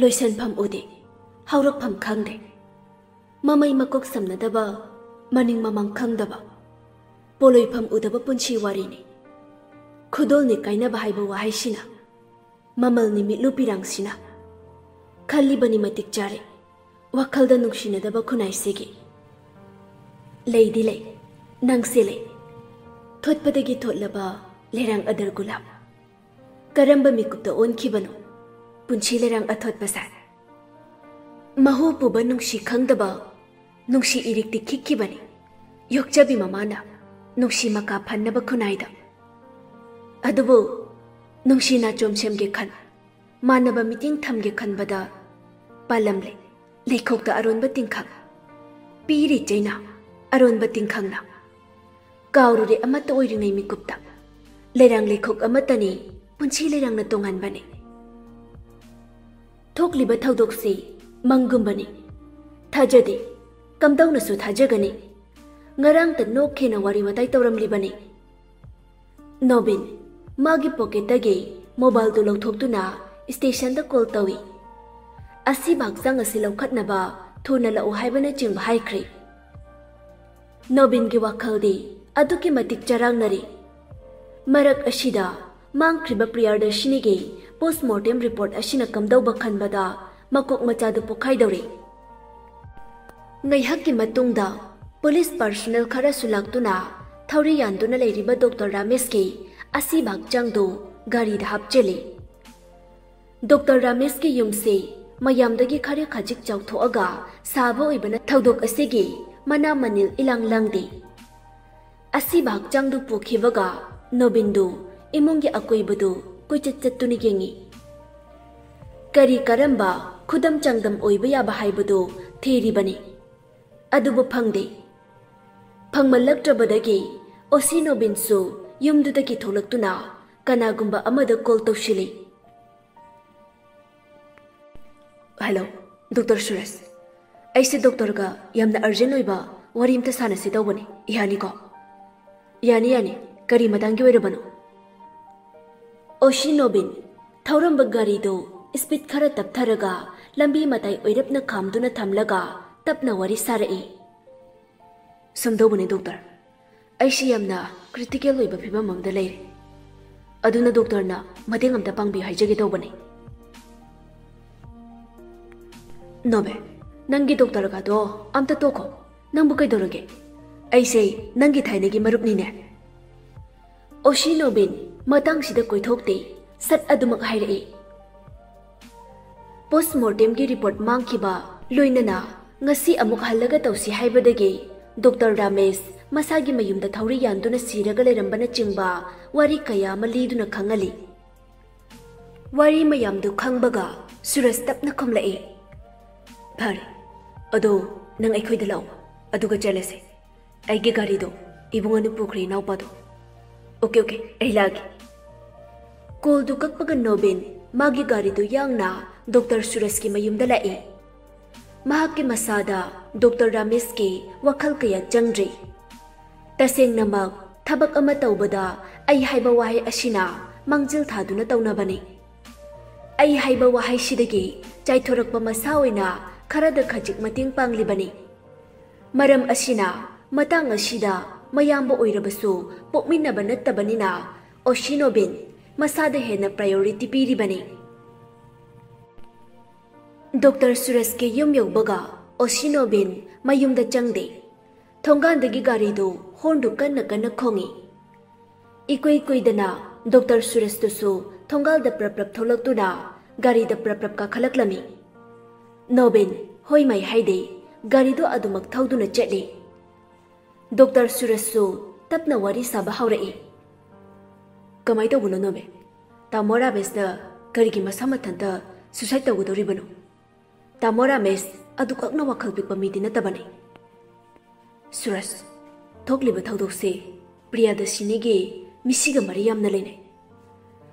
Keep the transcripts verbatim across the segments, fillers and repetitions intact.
ꯂꯣꯏꯁꯟꯐꯝ ꯎꯗꯦ, ꯍꯧꯔꯛꯐꯝ ꯈꯪꯗꯦ꯫ ꯃꯃꯩ ꯃꯀꯣꯛ ꯁꯝꯅꯗꯕ, ꯃꯅꯤꯡ ꯃꯃꯥꯡ ꯈꯪꯗꯕ, ꯄꯣꯂꯣꯏꯐꯝ ꯎꯗꯕ ꯄꯨꯟꯁꯤ ꯋꯥꯔꯤꯅꯤ꯫ ꯈꯨꯗꯣꯜꯅꯤ ꯀꯥꯏꯅꯕ ꯍꯥꯏꯕ ꯋꯥꯍꯩꯁꯤꯅ, ꯃꯃꯜꯅꯤ ꯃꯤꯠꯂꯨ ꯄꯤꯔꯥꯡꯁꯤꯅ꯫ ꯈꯜꯂꯤꯕꯅꯤ ꯃꯇꯤꯛ ꯆꯥꯔꯦ, ꯋꯥꯈꯜꯗ ꯅꯨꯡꯁꯤꯅꯗꯕ ꯈꯨꯟꯅꯥꯏꯁꯤꯒꯤ꯫ ꯂꯩꯗꯤ ꯂꯩ, ꯅꯪꯁꯦ ꯂꯩ, ꯊꯣꯠꯄꯗꯒꯤ ꯊꯣꯠꯂꯕ ꯂꯩꯔꯥꯡ ꯑꯗꯔ ꯒꯨꯂꯥꯞ꯫ ꯀꯔꯝꯕ ꯃꯤꯀꯨꯞꯇ ꯑꯣꯟꯈꯤꯕꯅꯣ ꯄꯨꯟꯁꯤ ꯂꯩꯔꯥꯡ ꯑꯊꯣꯠꯄ ꯁꯥꯏ? ꯃꯍꯨ ꯄꯨꯕ ꯅꯨꯡꯁꯤ ꯈꯪꯗꯕ, ꯅꯨꯡꯁꯤ ꯏꯔꯤꯛꯇꯤ ꯈꯤꯛꯈꯤꯕꯅꯤ ꯌꯣꯛꯆꯕꯤ ꯃꯃꯥꯅ ꯅꯨꯡꯁꯤ ꯃꯀꯥ ꯐꯟꯅꯕ ꯈꯨꯟꯅꯥꯏꯗ꯫ ꯑꯗꯨꯕꯨ ꯅꯨꯡꯁꯤ ꯅꯥꯆꯣꯝ ꯁꯦꯝꯒꯦ ꯈꯟ, ꯃꯥꯟꯅꯕ ꯃꯤꯠꯌꯦꯡ ꯊꯝꯒꯦ ꯈꯟꯕꯗ ꯄꯥꯂꯝꯂꯦ ꯂꯩꯈꯣꯛꯇ ꯑꯔꯣꯟꯕ ꯇꯤꯡꯈꯪ꯫ ꯄꯤꯔꯤ ꯆꯩꯅꯥ ꯑꯔꯣꯟꯕ ꯇꯤꯡꯈꯪꯅ꯫ ꯀꯥꯎꯔꯨꯔꯦ ꯑꯃꯠꯇ ꯑꯣꯏꯔꯤꯉꯩ ꯃꯤꯀꯨꯞꯇ꯫ ꯂꯩꯔꯥꯡ ꯂꯩꯈꯣꯛ ꯑꯃꯠꯇꯅꯤ ꯄꯨꯟꯁꯤ ꯂꯩꯔꯥꯡꯅ ꯇꯣꯡꯍꯟꯕꯅꯤ꯫ ꯊꯣꯛꯂꯤꯕ ꯊꯧꯗꯣꯛꯁꯤ ꯃꯪꯒꯨꯝꯕꯅꯤ꯫ ꯊꯥꯖꯗꯦ, ꯀꯝꯗꯧꯅꯁꯨ ꯊꯥꯖꯒꯅꯤ? ꯉꯔꯥꯡꯇ ꯅꯣꯛꯈꯦꯅ ꯋꯥꯔꯤ ꯋꯥꯇꯥꯏ ꯇꯧꯔꯝꯂꯤꯕꯅꯤ꯫ ꯅꯣꯕꯤꯟ ꯃꯥꯒꯤ ꯄꯣꯀꯦꯠꯇꯒꯤ ꯃꯣꯕꯥꯏꯜꯗꯨ ꯂꯧꯊꯣꯛꯇꯨꯅ ꯁ꯭ꯇꯦꯁꯟꯗ ꯀꯣꯜ ꯇꯧꯏ꯫ ꯑꯁꯤꯕ ꯍꯛꯆꯥꯡ ꯑꯁꯤ ꯂꯧꯈꯠꯅꯕ ꯊꯨꯅ ꯂꯥꯛꯎ ꯍꯥꯏꯕꯅꯆꯤꯡꯕ ꯍꯥꯏꯈ꯭ꯔꯦ꯫ ꯅꯣꯕꯤꯟꯒꯤ ꯋꯥꯈꯜꯗꯤ ꯑꯗꯨꯛꯀꯤ ꯃꯇꯤꯛ ꯆꯔꯥꯡꯅꯔꯤ꯫ ꯃꯔꯛ ꯑꯁꯤꯗ ꯃꯥꯡꯈ꯭ꯔꯤꯕ ꯄ꯭ꯔꯤꯌꯥꯗꯔꯁꯤꯅꯤꯒꯤ ꯄꯣꯁꯃꯣꯔꯇꯦꯝ ꯔꯤꯄꯣꯔꯠ ꯑꯁꯤꯅ ꯀꯝꯗꯧꯕ ꯈꯟꯕꯗ ꯃꯀꯣꯛ ꯃꯆꯥꯗꯨ ꯄꯣꯛꯈꯥꯏꯗꯧꯔꯤ꯫ ꯉꯥꯏꯍꯥꯛꯀꯤ ꯃꯇꯨꯡꯗ ꯄꯨꯂꯤꯁ ꯄꯥꯔꯁꯣꯅꯦꯜ ꯈꯔꯁꯨ ꯂꯥꯛꯇꯨꯅ ꯊꯧꯔꯤ ꯌꯥꯟꯗꯨꯅ ꯂꯩꯔꯤꯕ ꯗꯣꯛꯇꯔ ꯔꯥꯃꯦꯁꯀꯤ ꯑꯁꯤꯕ ꯍꯛꯆꯥꯡꯗꯨ ꯒꯥꯔꯤꯗ ꯍꯥꯞꯆꯤꯜꯂꯤ꯫ ꯗꯣꯛꯇꯔ ꯔꯥꯃꯦꯁꯀꯤ ꯌꯨꯝꯁꯤ ꯃꯌꯥꯝꯗꯒꯤ ꯈꯔ ꯈꯖꯤꯛ ꯆꯥꯎꯊꯣꯛꯑꯒ ꯁꯥꯕ ꯑꯣꯏꯕꯅ ꯊꯧꯗꯣꯛ ꯑꯁꯤꯒꯤ ꯃꯅꯥ ꯃꯅꯤꯜ ꯏꯂꯥꯡ ꯂꯥꯡꯗꯦ꯫ ꯑꯁꯤꯕ ꯍꯛꯆꯥꯡꯗꯨ ꯄꯨꯈꯤꯕꯒ ꯅꯣꯕꯤꯟꯗꯨ ꯏꯃꯨꯡꯒꯤ ꯑꯀꯣꯏꯕꯗꯨ ꯀꯣꯏꯆꯠ ꯆꯠꯇꯨꯅ ꯌꯦꯡꯉꯤ꯫ ꯀꯔꯤ ꯀꯔꯝꯕ ꯈꯨꯗꯝ ꯆꯥꯡꯗꯝ ꯑꯣꯏꯕ ꯌꯥꯕ ꯍꯥꯏꯕꯗꯨ ꯊꯤꯔꯤꯕꯅꯤ꯫ ꯑꯗꯨꯕꯨ ꯐꯪꯗꯦ꯫ ꯐꯪꯃꯜꯂꯛꯇ꯭ꯔꯕꯗꯒꯤ ꯑꯣꯁꯤ ꯅꯣꯕꯤꯟꯁꯨ ꯌꯨꯝꯗꯨꯗꯒꯤ ꯊꯣꯛꯂꯛꯇꯨꯅ ꯀꯅꯥꯒꯨꯝꯕ ꯑꯃꯗ ꯀꯣꯜ ꯇꯧꯁꯤꯜꯂꯤ꯫ Hello, doctor Suresh. ꯑꯩꯁꯦ ꯗꯣꯛꯇꯔꯒ ꯌꯥꯝꯅ ꯑꯔꯖꯦꯟ ꯑꯣꯏꯕ ꯋꯥꯔꯤ ꯑꯝꯇ ꯁꯥꯟꯅꯁꯤ ꯇꯧꯕꯅꯤ꯫ ꯌꯥꯅꯤꯀꯣ? ꯌꯥꯅꯤ, ꯌꯥꯅꯤ꯫ ꯀꯔꯤ ꯃꯇꯥꯡꯒꯤ ꯑꯣꯏꯔꯕꯅꯣ? ꯑꯣꯁꯤ ꯅꯣꯕꯤꯟ, ꯊꯧꯔꯝꯕ ꯒꯥꯔꯤꯗꯨ ꯁ꯭ꯄꯤꯗ ꯈꯔ ꯇꯞꯊꯔꯒ ꯂꯝꯕꯤ ꯃꯇꯥꯏ ꯑꯣꯏꯔꯞꯅ ꯈꯥꯝꯗꯨꯅ ꯊꯝꯂꯒ ꯇꯞꯅ ꯋꯥꯔꯤ ꯁꯥꯔꯛꯏ꯫ ꯁꯨꯝꯗꯧꯕꯅꯤ ꯗꯣꯛꯇꯔ, ꯑꯩꯁꯤ ꯌꯥꯝꯅ ꯀ꯭ꯔꯤꯇꯤꯀꯦꯜ ꯑꯣꯏꯕ ꯐꯤꯕꯝ ꯑꯃꯗ ꯂꯩꯔꯦ꯫ ꯑꯗꯨꯅ ꯗꯣꯛꯇꯔꯅ ꯃꯇꯦꯡ ꯑꯝꯇ ꯄꯥꯡꯕꯤꯌꯨ ꯍꯥꯏꯖꯒꯦ ꯇꯧꯕꯅꯤ꯫ ꯅꯣꯕꯦ, ꯅꯪꯒꯤ ꯗꯣꯛꯇꯔꯒꯗꯣ ꯑꯝꯇ ꯇꯣꯛꯈꯣ꯫ ꯅꯪꯕꯨ ꯀꯩꯗꯧꯔꯒꯦ? ꯑꯩꯁꯦ ꯅꯪꯒꯤ ꯊꯥꯏꯅꯒꯤ ꯃꯔꯨꯞꯅꯤꯅꯦ꯫ ꯑꯣꯁꯤ ꯅꯣꯕꯤꯟ ꯃꯇꯥꯡꯁꯤꯗ ꯀꯣꯏꯊꯣꯛꯇꯦ, ꯁꯠ ꯑꯗꯨꯃꯛ ꯍꯥꯏꯔꯛꯏ꯫ ꯄꯣꯁꯃꯣꯔꯇꯦꯝꯒꯤ ꯔꯤꯄꯣꯔꯠ ꯃꯥꯡꯈꯤꯕ, ꯂꯣꯏꯅꯅ ꯉꯁꯤ ꯑꯃꯨꯛ ꯍꯜꯂꯒ ꯇꯧꯁꯤ ꯍꯥꯏꯕꯗꯒꯤ ꯗꯣꯛꯇꯔ ꯔꯥꯃꯦꯁ ꯃꯁꯥꯒꯤ ꯃꯌꯨꯝꯗ ꯊꯧꯔꯤ ꯌꯥꯟꯗꯨꯅ ꯁꯤꯔꯒ ꯂꯩꯔꯝꯕꯅꯆꯤꯡꯕ ꯋꯥꯔꯤ ꯀꯌꯥ ꯑꯃ ꯂꯤꯗꯨꯅ ꯈꯪꯍꯜꯂꯤ꯫ ꯋꯥꯔꯤ ꯃꯌꯥꯝꯗꯨ ꯈꯪꯕꯒ ꯁꯨꯔꯖ ꯇꯞꯅ ꯈꯨꯝꯂꯛꯏ, "ꯐꯔꯦ, ꯑꯗꯣ ꯅꯪ ꯑꯩꯈꯣꯏꯗ ꯂꯥꯛꯑꯣ, ꯑꯗꯨꯒ ꯆꯠꯂꯁꯦ꯫ ꯑꯩꯒꯤ ꯒꯥꯔꯤꯗꯣ ꯏꯕꯨꯡꯉꯣꯅ ꯄꯨꯈ꯭ꯔꯦ, ꯏꯅꯥꯎꯄꯥꯗꯣ꯫" "ꯑꯣꯀꯦ, ꯑꯣꯀꯦ, ꯑꯩ ꯂꯥꯛꯑꯒꯦ꯫" ꯀꯣꯜꯗꯨ ꯀꯛꯄꯒ ꯅꯣꯕꯤꯟ ꯃꯥꯒꯤ ꯒꯥꯔꯤꯗꯨ ꯌꯥꯡꯅ ꯗꯣꯛꯇꯔ ꯁꯨꯔꯖꯀꯤ ꯃꯌꯨꯝꯗ ꯂꯥꯛꯏ꯫ ꯃꯍꯥꯛꯀꯤ ꯃꯁꯥꯗ ꯗꯣꯛꯇꯔ ꯔꯥꯃꯦꯁꯀꯤ ꯋꯥꯈꯜ ꯀꯌꯥ ꯆꯪꯗ꯭ꯔꯤ꯫ ꯇꯁꯦꯡꯅꯃꯛ, ꯊꯕꯛ ꯑꯃ ꯇꯧꯕꯗ "ꯑꯩ" ꯍꯥꯏꯕ ꯋꯥꯍꯩ ꯑꯁꯤꯅ ꯃꯥꯡꯖꯤꯜ ꯊꯥꯗꯨꯅ ꯇꯧꯅꯕꯅꯤ꯫ "ꯑꯩ" ꯍꯥꯏꯕ ꯋꯥꯍꯩꯁꯤꯗꯒꯤ ꯆꯥꯏꯊꯣꯔꯛꯄ ꯃꯁꯥ ꯑꯣꯏꯅ ꯈꯔꯗ ꯈꯖꯤꯛ ꯃꯇꯦꯡ ꯄꯥꯡꯂꯤꯕꯅꯤ꯫ ꯃꯔꯝ ꯑꯁꯤꯅ, ꯃꯇꯥꯡ ꯑꯁꯤꯗ ꯃꯌꯥꯝꯕ ꯑꯣꯏꯔꯕꯁꯨ ꯄꯣꯛꯃꯤꯟꯅꯕ ꯅꯠꯇꯕꯅꯤꯅ, ꯑꯣꯁꯤꯅꯣꯕꯤꯟ ꯃꯁꯥꯗ ꯍꯦꯟꯅ ꯄ꯭ꯔꯥꯏꯌꯣꯔꯤꯇꯤ ꯄꯤꯔꯤꯕꯅꯤ꯫ ꯗꯣꯛꯇꯔ ꯁꯨꯔꯖꯀꯤ ꯌꯨꯝ ꯌꯧꯕꯒ ꯑꯣꯁꯤꯅꯣꯕꯤꯟ ꯃꯌꯨꯝꯗ ꯆꯪꯗꯦ꯫ ꯊꯣꯡꯒꯥꯟꯗꯒꯤ ꯒꯥꯔꯤꯗꯨ ꯍꯣꯔꯟꯗꯨ ꯀꯟꯅ ꯀꯟꯅ ꯈꯣꯡꯏ꯫ ꯏꯀꯨꯏ ꯀꯨꯏꯗꯅ ꯗꯣꯛꯇꯔ ꯁꯨꯔꯖꯇꯨꯁꯨ ꯊꯣꯡꯒꯥꯜꯗ ꯄ꯭ꯔꯞ ꯄ꯭ꯔꯞ ꯊꯣꯛꯂꯛꯇꯨꯅ ꯒꯥꯔꯤꯗ ꯄ꯭ꯔꯞ ꯄ꯭ꯔꯞ ꯀꯥꯈꯠꯂꯛꯂꯝꯃꯤ꯫ ꯅꯣꯕꯤꯟ ꯍꯣꯏ ꯃꯥꯏ ꯍꯥꯏꯗꯦ, ꯒꯥꯔꯤꯗꯨ ꯑꯗꯨꯃꯛ ꯊꯧꯗꯨꯅ ꯆꯠꯂꯤ꯫ ꯗꯣꯛꯇꯔ ꯁꯨꯔꯖꯁꯨ ꯇꯞꯅ ꯋꯥꯔꯤ ꯁꯥꯕ ꯍꯧꯔꯛꯏ꯫ "ꯀꯃꯥꯏ ꯇꯧꯕꯅꯣ ꯅꯣꯕꯤꯟ? ꯇꯥꯃꯣ ꯔꯥꯃꯦꯁꯅ ꯀꯔꯤꯒꯤ ꯃꯁꯥ ꯃꯊꯟꯇ ꯁꯨꯁꯥꯏꯗ ꯇꯧꯒꯗꯧꯔꯤꯕꯅꯣ? ꯇꯥꯃꯣ ꯔꯥꯃꯦꯁ ꯑꯗꯨꯈꯛꯅ ꯋꯥꯈꯜ ꯄꯤꯛꯄ ꯃꯤꯗꯤ ꯅꯠꯇꯕꯅꯤ꯫" "ꯁꯨꯔꯖ, ꯊꯣꯛꯂꯤꯕ ꯊꯧꯗꯣꯛꯁꯦ ꯄ꯭ꯔꯤꯌꯥꯗꯁꯤꯅꯤꯒꯤ ꯃꯤꯁꯤꯒ ꯃꯔꯤ ꯌꯥꯝꯅ ꯂꯩꯅꯩ꯫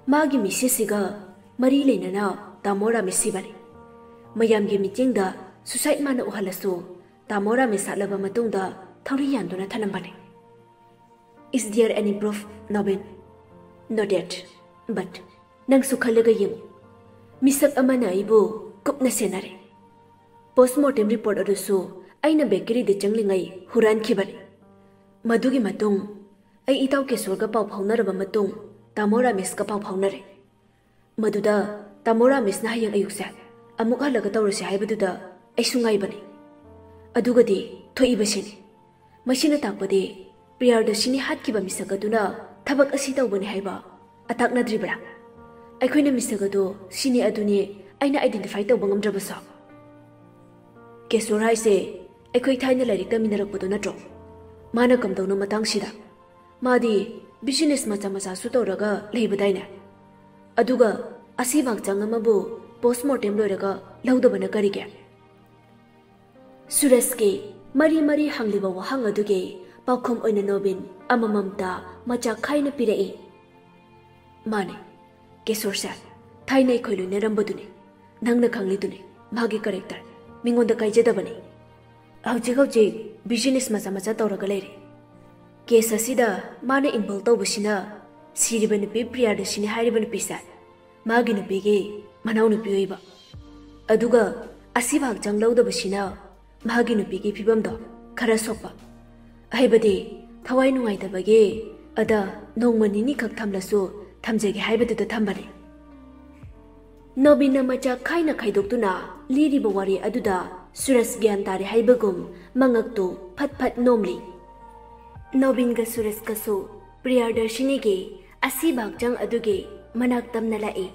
ꯃꯥꯒꯤ ꯃꯤꯁꯤꯁꯤꯒ ꯃꯔꯤ ꯂꯩꯅꯅ ꯇꯥꯃꯣ ꯔꯥꯃꯦꯁ ꯁꯤꯕꯅꯤ꯫ ꯃꯌꯥꯝꯒꯤ ꯃꯤꯠꯌꯦꯡꯗ ꯁꯨꯁꯥꯏꯗ ꯃꯥꯅ ꯎꯍꯜꯂꯁꯨ ꯇꯥꯃꯣ ꯔꯥꯃꯦꯁ ꯁꯥꯠꯂꯕ ꯃꯇꯨꯡꯗ ꯊꯧꯔꯤ ꯌꯥꯟꯗꯨꯅ ꯊꯅꯝꯕꯅꯤ꯫" "Is there any proof, Nobin?" "Not yet, but ꯅꯪꯁꯨ ꯈꯜꯂꯒ ꯌꯦꯡꯉꯨ꯫ ꯃꯤꯁꯛ ꯑꯃꯅ ꯑꯩꯕꯨ ꯀꯨꯞꯅ ꯁꯦꯟꯅꯔꯦ꯫ Post mortem report ꯑꯗꯨꯁꯨ ꯑꯩꯅ ꯕꯦꯀꯔꯤꯗ ꯆꯪꯂꯤꯉꯩ ꯍꯨꯔꯥꯟꯈꯤꯕꯅꯤ꯫ ꯃꯗꯨꯒꯤ ꯃꯇꯨꯡ ꯑꯩ ꯏꯇꯥꯎ ꯀꯦꯁꯣꯔꯒ ꯄꯥꯎ ꯐꯥꯎꯅꯔꯕ ꯃꯇꯨꯡ ꯇꯥꯃꯣ ꯔꯥꯃꯦꯁꯀ ꯄꯥꯎ ꯐꯥꯎꯅꯔꯦ꯫ ꯃꯗꯨꯗ ꯇꯥꯃꯣ ꯔꯥꯃꯦꯁꯅ ꯍꯌꯦꯡ ꯑꯌꯨꯛꯁꯦ ꯑꯃꯨꯛ ꯍꯜꯂꯒ ꯇꯧꯔꯁꯦ ꯍꯥꯏꯕꯗꯨꯗ ꯑꯩꯁꯨ ꯉꯥꯏꯕꯅꯤ꯫ ꯑꯗꯨꯒꯗꯤ ꯊꯣꯛꯏꯕꯁꯤꯅꯤ꯫ ꯃꯁꯤꯅ ꯇꯥꯛꯄꯗꯤ ꯄ꯭ꯔꯤꯌꯥꯔꯗꯁꯤꯅꯤ ꯍꯥꯠꯈꯤꯕ ꯃꯤꯁꯛ ꯑꯗꯨꯅ ꯊꯕꯛ ꯑꯁꯤ ꯇꯧꯕꯅꯤ ꯍꯥꯏꯕ ꯑꯇꯥꯛꯅꯗ꯭ꯔꯤꯕ꯭ꯔꯥ? ꯑꯩꯈꯣꯏꯅ ꯃꯤꯁꯛ ꯑꯗꯨ ꯁꯤꯅꯤ ꯑꯗꯨꯅꯤ ꯑꯩꯅ identify ꯇꯧꯕ ꯉꯝꯗ꯭ꯔꯕꯁꯨ꯫ ꯀꯦꯁꯣꯔ ꯍꯥꯏꯁꯦ ꯑꯩꯈꯣꯏ ꯊꯥꯏꯅ ꯂꯥꯏꯔꯤꯛ ꯇꯝꯃꯤꯟꯅꯔꯛꯄꯗꯣ ꯅꯠꯇ꯭ꯔꯣ? ꯃꯥꯅ ꯀꯝꯗꯧꯅꯣ ꯃꯇꯥꯡꯁꯤꯗ? ꯃꯥꯗꯤ business ꯃꯆꯥ ꯃꯆꯥꯁꯨ ꯇꯧꯔꯒ ꯂꯩꯕꯗꯥꯏꯅꯦ? ꯑꯗꯨꯒ ꯑꯁꯤꯕ ꯍꯛꯆꯥꯡ ꯑꯃꯕꯨ post mortem ꯂꯣꯏꯔꯒ ꯂꯧꯗꯕꯅ ꯀꯔꯤꯒꯤ? ꯁꯨꯔꯖꯀꯤ ꯃꯔꯤ ꯃꯔꯤ ꯍꯪꯂꯤꯕ ꯋꯥꯍꯪ ꯑꯗꯨꯒꯤ ꯄꯥꯎꯈꯨꯝ ꯑꯣꯏꯅ ꯅꯣꯕꯤꯟ ꯑꯃꯃꯝꯇ ꯃꯆꯥ ꯈꯥꯏꯅ ꯄꯤꯔꯛꯏ꯫ ꯃꯥꯅꯦ, ꯀꯦꯁꯣꯔꯁꯦ ꯊꯥꯏꯅ ꯑꯩꯈꯣꯏ ꯂꯣꯏꯅꯔꯝꯕꯗꯨꯅꯤ꯫ ꯅꯪꯅ ꯈꯪꯂꯤꯗꯨꯅꯤ ꯃꯥꯒꯤ character꯫ ꯃꯤꯉꯣꯟꯗ ꯀꯥꯏꯖꯗꯕꯅꯤ꯫ ꯍꯧꯖꯤꯛ ꯍꯧꯖꯤꯛ business ꯃꯆꯥ ꯃꯆꯥ ꯇꯧꯔꯒ ꯂꯩꯔꯤ꯫ Case ꯑꯁꯤꯗ ꯃꯥꯅ involve ꯇꯧꯕꯁꯤꯅ ꯁꯤꯔꯤꯕ ꯅꯨꯄꯤ ꯄ꯭ꯔꯤꯌꯥꯗꯔꯁꯤꯅꯤ ꯍꯥꯏꯔꯤꯕ ꯅꯨꯄꯤꯁꯦ ꯃꯥꯒꯤ ꯅꯨꯄꯤꯒꯤ ꯃꯅꯥꯎꯅꯨꯄꯤ ꯑꯣꯏꯕ꯫ ꯑꯗꯨꯒ ꯑꯁꯤꯕ ꯍꯛꯆꯥꯡ ꯂꯧꯗꯕꯁꯤꯅ ꯃꯍꯥꯛꯀꯤ ꯅꯨꯄꯤꯒꯤ ꯐꯤꯕꯝꯗꯣ ꯈꯔ ꯁꯣꯛꯄ, ꯍꯥꯏꯕꯗꯤ ꯊꯋꯥꯏ ꯅꯨꯡꯉꯥꯏꯇꯕꯒꯤ ꯑꯗ ꯅꯣꯡꯃ ꯅꯤꯅꯤꯈꯛ ꯊꯝꯂꯁꯨ ꯊꯝꯖꯒꯦ ꯍꯥꯏꯕꯗꯨꯗ ꯊꯝꯕꯅꯤ꯫ ꯅꯣꯕꯤꯟꯅ ꯃꯆꯥ ꯈꯥꯏꯅ ꯈꯥꯏꯗꯣꯛꯇꯨꯅ ꯂꯤꯔꯤꯕ ꯋꯥꯔꯤ ꯑꯗꯨꯗ ꯁꯨꯔꯖ ꯒ꯭ꯌꯥꯟ ꯇꯥꯔꯦ ꯍꯥꯏꯕꯒꯨꯝ ꯃꯉꯛꯇꯨ ꯐꯠ ꯐꯠ ꯅꯣꯝꯂꯤ꯫ ꯅꯣꯕꯤꯟꯒ ꯁꯨꯔꯖꯀꯁꯨ ꯄ꯭ꯔꯤꯌꯥꯗꯔꯁꯤꯅꯤꯒꯤ ꯑꯁꯤꯕ ꯍꯛꯆꯥꯡ ꯑꯗꯨꯒꯤ ꯃꯅꯥꯛ ꯇꯝꯅ ꯂꯥꯛꯏ꯫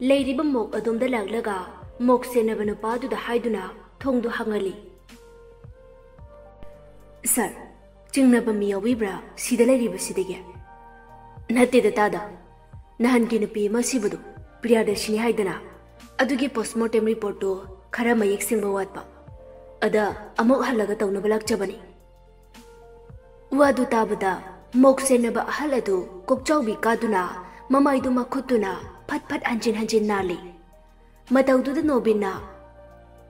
ꯂꯩꯔꯤꯕ ꯃꯣꯛ ꯑꯗꯣꯝꯗ ꯂꯥꯛꯂꯒ ꯃꯣꯛ ꯁꯦꯟꯅꯕ ꯅꯨꯄꯥꯗꯨꯗ ꯍꯥꯏꯗꯨꯅ ꯊꯣꯡꯗꯨ ꯍꯥꯡꯍꯜꯂꯤ꯫ "ꯁꯥꯔ, ꯆꯤꯡꯅꯕ ꯃꯤ ꯌꯥꯎꯕꯤꯕ꯭ꯔꯥ ꯁꯤꯗ ꯂꯩꯔꯤꯕꯁꯤꯗꯒꯤ?" "ꯅꯠꯇꯦꯗ ꯇꯥꯗ, ꯅꯍꯥꯟꯒꯤ ꯅꯨꯄꯤ ꯑꯃ ꯁꯤꯕꯗꯨ ꯄ꯭ꯔꯤꯌꯥꯗꯔꯁꯤꯅꯤ ꯍꯥꯏꯗꯅ, ꯑꯗꯨꯒꯤ post mortem report ꯇꯨ ꯈꯔ ꯃꯌꯦꯛ ꯁꯦꯡꯕ ꯋꯥꯠꯄ, ꯑꯗ ꯑꯃꯨꯛ ꯍꯜꯂꯒ ꯇꯧꯅꯕ ꯂꯥꯛꯆꯕꯅꯤ꯫" ꯋꯥꯗꯨ ꯇꯥꯕꯗ ꯃꯣꯛ ꯁꯦꯟꯅꯕ ꯑꯍꯜ ꯑꯗꯨ ꯀꯣꯛꯆꯥꯎꯕꯤ ꯀꯥꯗꯨꯅ ꯃꯃꯥꯏꯗꯨ ꯃꯈꯨꯠꯇꯨꯅ ꯐꯠ ꯐꯠ ꯍꯟꯖꯤꯟ ꯍꯟꯖꯤꯟ ꯅꯥꯜꯂꯤ꯫ ꯃꯇꯧꯗꯨꯗ ꯅꯣꯕꯤꯟꯅ,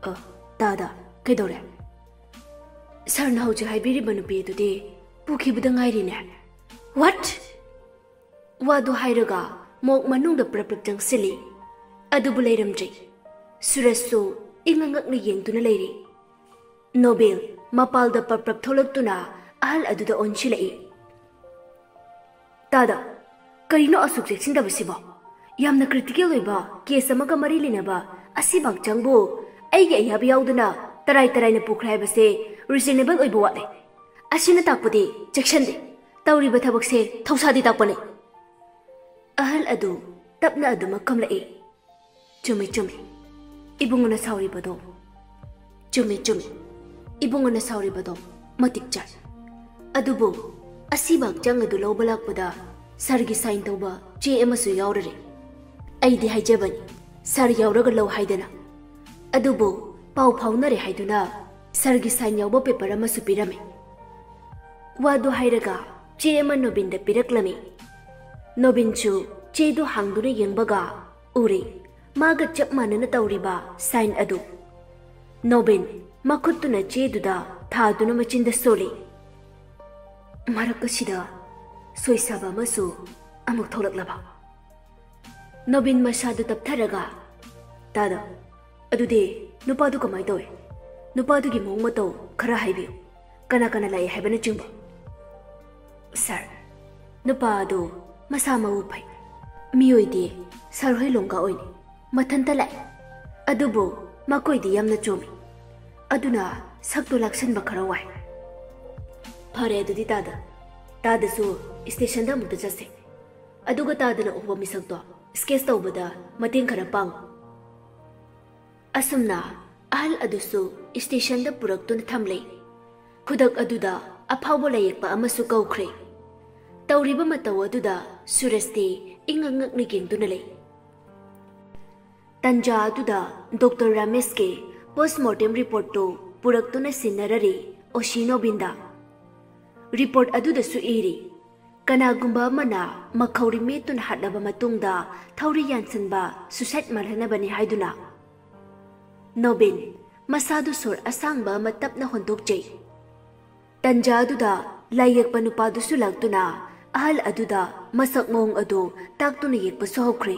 "ꯑ, ꯇꯥꯗ, ꯀꯩꯗꯧꯔꯦ?" "ꯁꯥꯔꯅ ꯍꯧꯖꯤꯛ ꯍꯥꯏꯕꯤꯔꯤꯕ ꯅꯨꯄꯤ ꯑꯗꯨꯗꯤ ꯄꯨꯈꯤꯕꯗ ꯉꯥꯏꯔꯤꯅꯦ꯫" "What?" ꯋꯥꯗꯨ ꯍꯥꯏꯔꯒ ꯃꯣꯛ ꯃꯅꯨꯡꯗ ꯄ꯭ꯔꯞ ꯄ꯭ꯔꯞ ꯆꯪꯁꯤꯜꯂꯤ꯫ ꯑꯗꯨꯕꯨ ꯂꯩꯔꯝꯗ꯭ꯔꯦ꯫ ꯁꯨꯔꯖꯁꯨ ꯏꯉꯛ ꯉꯛꯅ ꯌꯦꯡꯗꯨꯅ ꯂꯩꯔꯤ꯫ ꯅꯣꯕꯤꯟ ꯃꯄꯥꯜꯗ ꯄ꯭ꯔꯞ ꯄ꯭ꯔꯞ ꯊꯣꯛꯂꯛꯇꯨꯅ ꯑꯍꯜ ꯑꯗꯨꯗ ꯑꯣꯟꯁꯤꯜꯂꯛꯏ꯫ "ꯇꯥꯗ, ꯀꯔꯤꯅꯣ ꯑꯁꯨꯛ ꯆꯦꯛꯁꯤꯟꯗꯕꯁꯤꯕꯣ? ꯌꯥꯝꯅ ꯀ꯭ꯔꯤꯇꯤꯀꯦꯜ ꯑꯣꯏꯕ ꯀꯦꯁ ꯑꯃꯒ ꯃꯔꯤ ꯂꯩꯅꯕ ꯑꯁꯤ ꯃꯍꯥꯛꯆꯥꯡꯕꯨ ꯑꯩꯒꯤ ꯑꯌꯥꯕ ꯌꯥꯎꯗꯅ ꯇꯔꯥꯏ ꯇꯔꯥꯏꯅ ꯄꯨꯈ꯭ꯔꯦ ꯍꯥꯏꯕꯁꯦ ꯔꯤꯖꯅꯦꯕꯜ ꯑꯣꯏꯕ ꯋꯥꯠꯂꯦ꯫ ꯑꯁꯤꯅ ꯇꯥꯛꯄꯗꯤ ꯆꯦꯛꯁꯤꯟꯗꯦ꯫ ꯇꯧꯔꯤꯕ ꯊꯕꯛꯁꯦ ꯊꯧꯁꯥꯗꯦ ꯇꯥꯛꯄꯅꯤ꯫" ꯑꯍꯜ ꯑꯗꯨ ꯇꯞꯅ ꯑꯗꯨꯃꯛ ꯈꯨꯝꯂꯛꯏ꯫ "ꯆꯨꯝꯃꯤ, ꯆꯨꯝꯃꯤ꯫ ꯏꯕꯨꯡꯉꯣꯅ ꯁꯥꯎꯔꯤꯕꯗꯣ ꯆꯨꯝꯃꯤ, ꯆꯨꯝꯃꯤ꯫ ꯏꯕꯨꯡꯉꯣꯅ ꯁꯥꯎꯔꯤꯕꯗꯣ ꯃꯇꯤꯛ ꯆꯥꯏ꯫ ꯑꯗꯨꯕꯨ ꯑꯁꯤꯕ ꯍꯛꯆꯥꯡ ꯑꯗꯨ ꯂꯧꯕ ꯂꯥꯛꯄꯗ ꯁꯥꯔꯒꯤ ꯁꯥꯏꯟ ꯇꯧꯕ ꯆꯦ ꯑꯃꯁꯨ ꯌꯥꯎꯔꯔꯦ꯫ ꯑꯩꯗꯤ ꯍꯥꯏꯖꯕꯅꯤ, ꯁꯥꯔ ꯌꯥꯎꯔꯒ ꯂꯧ ꯍꯥꯏꯗꯅ꯫ ꯑꯗꯨꯕꯨ ꯄꯥꯎ ꯐꯥꯎꯅꯔꯦ ꯍꯥꯏꯗꯨꯅ ꯁꯥꯔꯒꯤ ꯁꯥꯏꯟ ꯌꯥꯎꯕ ꯄꯦꯄꯔ ꯑꯃꯁꯨ ꯄꯤꯔꯝꯃꯤ꯫" ꯋꯥꯗꯨ ꯍꯥꯏꯔꯒ ꯆꯦ ꯑꯃ ꯅꯣꯕꯤꯟꯗ ꯄꯤꯔꯛꯂꯝꯃꯤ꯫ ꯅꯣꯕꯤꯟꯁꯨ ꯆꯦꯗꯨ ꯍꯥꯡꯗꯨꯅ ꯌꯦꯡꯕꯒ ꯎꯔꯦ ꯃꯥꯒ ꯆꯞ ꯃꯥꯟꯅꯅ ꯇꯧꯔꯤꯕ ꯁꯥꯏꯟ ꯑꯗꯨ꯫ ꯅꯣꯕꯤꯟ ꯃꯈꯨꯠꯇꯨꯅ ꯆꯦꯗꯨꯗ ꯊꯥꯗꯨꯅ ꯃꯆꯤꯟꯗ ꯁꯣꯜꯂꯤ꯫ ꯃꯔꯛ ꯑꯁꯤꯗ ꯁꯣꯏꯁꯥꯕ ꯑꯃꯁꯨ ꯑꯃꯨꯛ ꯊꯣꯛꯂꯛꯂꯕ꯫ ꯅꯣꯕꯤꯟ ꯃꯁꯥꯗꯨ ꯇꯞꯊꯔꯒ, "ꯇꯥꯗ, ꯑꯗꯨꯗꯤ ꯅꯨꯄꯥꯗꯨ ꯀꯃꯥꯏ ꯇꯧꯏ? ꯅꯨꯄꯥꯗꯨꯒꯤ ꯃꯑꯣꯡ ꯃꯇꯧ ꯈꯔ ꯍꯥꯏꯕꯤꯌꯨ꯫ ꯀꯅꯥ ꯀꯅꯥ ꯂꯥꯛꯏ ꯍꯥꯏꯕꯅꯆꯤꯡꯕ?" "ꯁꯥꯔ, ꯅꯨꯄꯥ ꯑꯗꯨ ꯃꯁꯥ ꯃꯎ ꯐꯩ꯫ ꯃꯤꯑꯣꯏꯗꯤ ꯁꯥꯔ ꯍꯣꯏ ꯂꯣꯡꯒꯥ ꯑꯣꯏꯅꯤ꯫ ꯃꯊꯟꯇ ꯂꯥꯛꯏ꯫ ꯑꯗꯨꯕꯨ ꯃꯈꯣꯏꯗꯤ ꯌꯥꯝꯅ ꯆꯣꯝꯃꯤ꯫ ꯑꯗꯨꯅ ꯁꯛꯇꯨ ꯂꯥꯛꯁꯟꯕ ꯈꯔ ꯋꯥꯏ꯫" "ꯐꯔꯦ ꯑꯗꯨꯗꯤ ꯇꯥꯗ꯫ ꯇꯥꯗꯁꯨ ꯁ꯭ꯇꯦꯁꯟꯗ ꯑꯃꯨꯛꯇ ꯆꯠꯁꯦ꯫ ꯑꯗꯨꯒ ꯇꯥꯗꯅ ꯎꯕ ꯃꯤꯁꯛꯇꯣ ꯁ꯭ꯀꯦꯠꯆ ꯇꯧꯕꯗ ꯃꯇꯦꯡ ꯈꯔ ꯄꯥꯡꯉꯨ꯫" ꯑꯁꯨꯝꯅ ꯑꯍꯜ ꯑꯗꯨꯁꯨ ꯁ꯭ꯇꯦꯁꯟꯗ ꯄꯨꯔꯛꯇꯨꯅ ꯊꯝꯂꯦ꯫ ꯈꯨꯗꯛ ꯑꯗꯨꯗ ꯑꯐꯥꯎꯕ ꯂꯥꯏꯌꯦꯛꯄ ꯑꯃꯁꯨ ꯀꯧꯈ꯭ꯔꯦ꯫ ꯇꯧꯔꯤꯕ ꯃꯇꯧ ꯑꯗꯨꯗ ꯁꯨꯔꯖꯇꯤ ꯏꯉꯛ ꯉꯛꯅ ꯌꯦꯡꯗꯨꯅ ꯂꯩ꯫ ꯇꯟꯖꯥ ꯑꯗꯨꯗ ꯗꯣꯛꯇꯔ ꯔꯥꯃꯦꯁꯀꯤ ꯄꯣꯁꯃꯣꯔꯇꯦꯝ ꯔꯤꯄꯣꯔꯠꯇꯨ ꯄꯨꯔꯛꯇꯨꯅ ꯁꯤꯟꯅꯔꯔꯤ ꯑꯣꯁꯤ ꯅꯣꯕꯤꯟꯗ꯫ ꯔꯤꯄꯣꯔꯠ ꯑꯗꯨꯗꯁꯨ ꯏꯔꯤ, ꯀꯅꯥꯒꯨꯝꯕ ꯑꯃꯅ ꯃꯈꯧꯔꯤ ꯃꯦꯠꯇꯨꯅ ꯍꯥꯠꯂꯕ ꯃꯇꯨꯡꯗ ꯊꯧꯔꯤ ꯌꯥꯟꯁꯤꯟꯕ ꯁꯨꯁꯥꯏꯠ ꯃꯥꯜꯍꯟꯅꯕꯅꯤ ꯍꯥꯏꯗꯨꯅ꯫ ꯅꯣꯕꯤꯟ ꯃꯁꯥꯗꯨ ꯁꯣꯔ ꯑꯁꯥꯡꯕ ꯑꯃ ꯇꯞꯅ ꯍꯣꯟꯗꯣꯛꯆꯩ꯫ ꯇꯟꯖꯥ ꯑꯗꯨꯗ ꯂꯥꯏ ꯌꯦꯛꯄ ꯅꯨꯄꯥꯗꯨꯁꯨ ꯂꯥꯛꯇꯨꯅ ꯑꯍꯜ ꯑꯗꯨꯗ ꯃꯁꯛ ꯃꯑꯣꯡ ꯑꯗꯨ ꯇꯥꯛꯇꯨꯅ ꯌꯦꯛꯄꯁꯨ ꯍꯧꯈ꯭ꯔꯦ꯫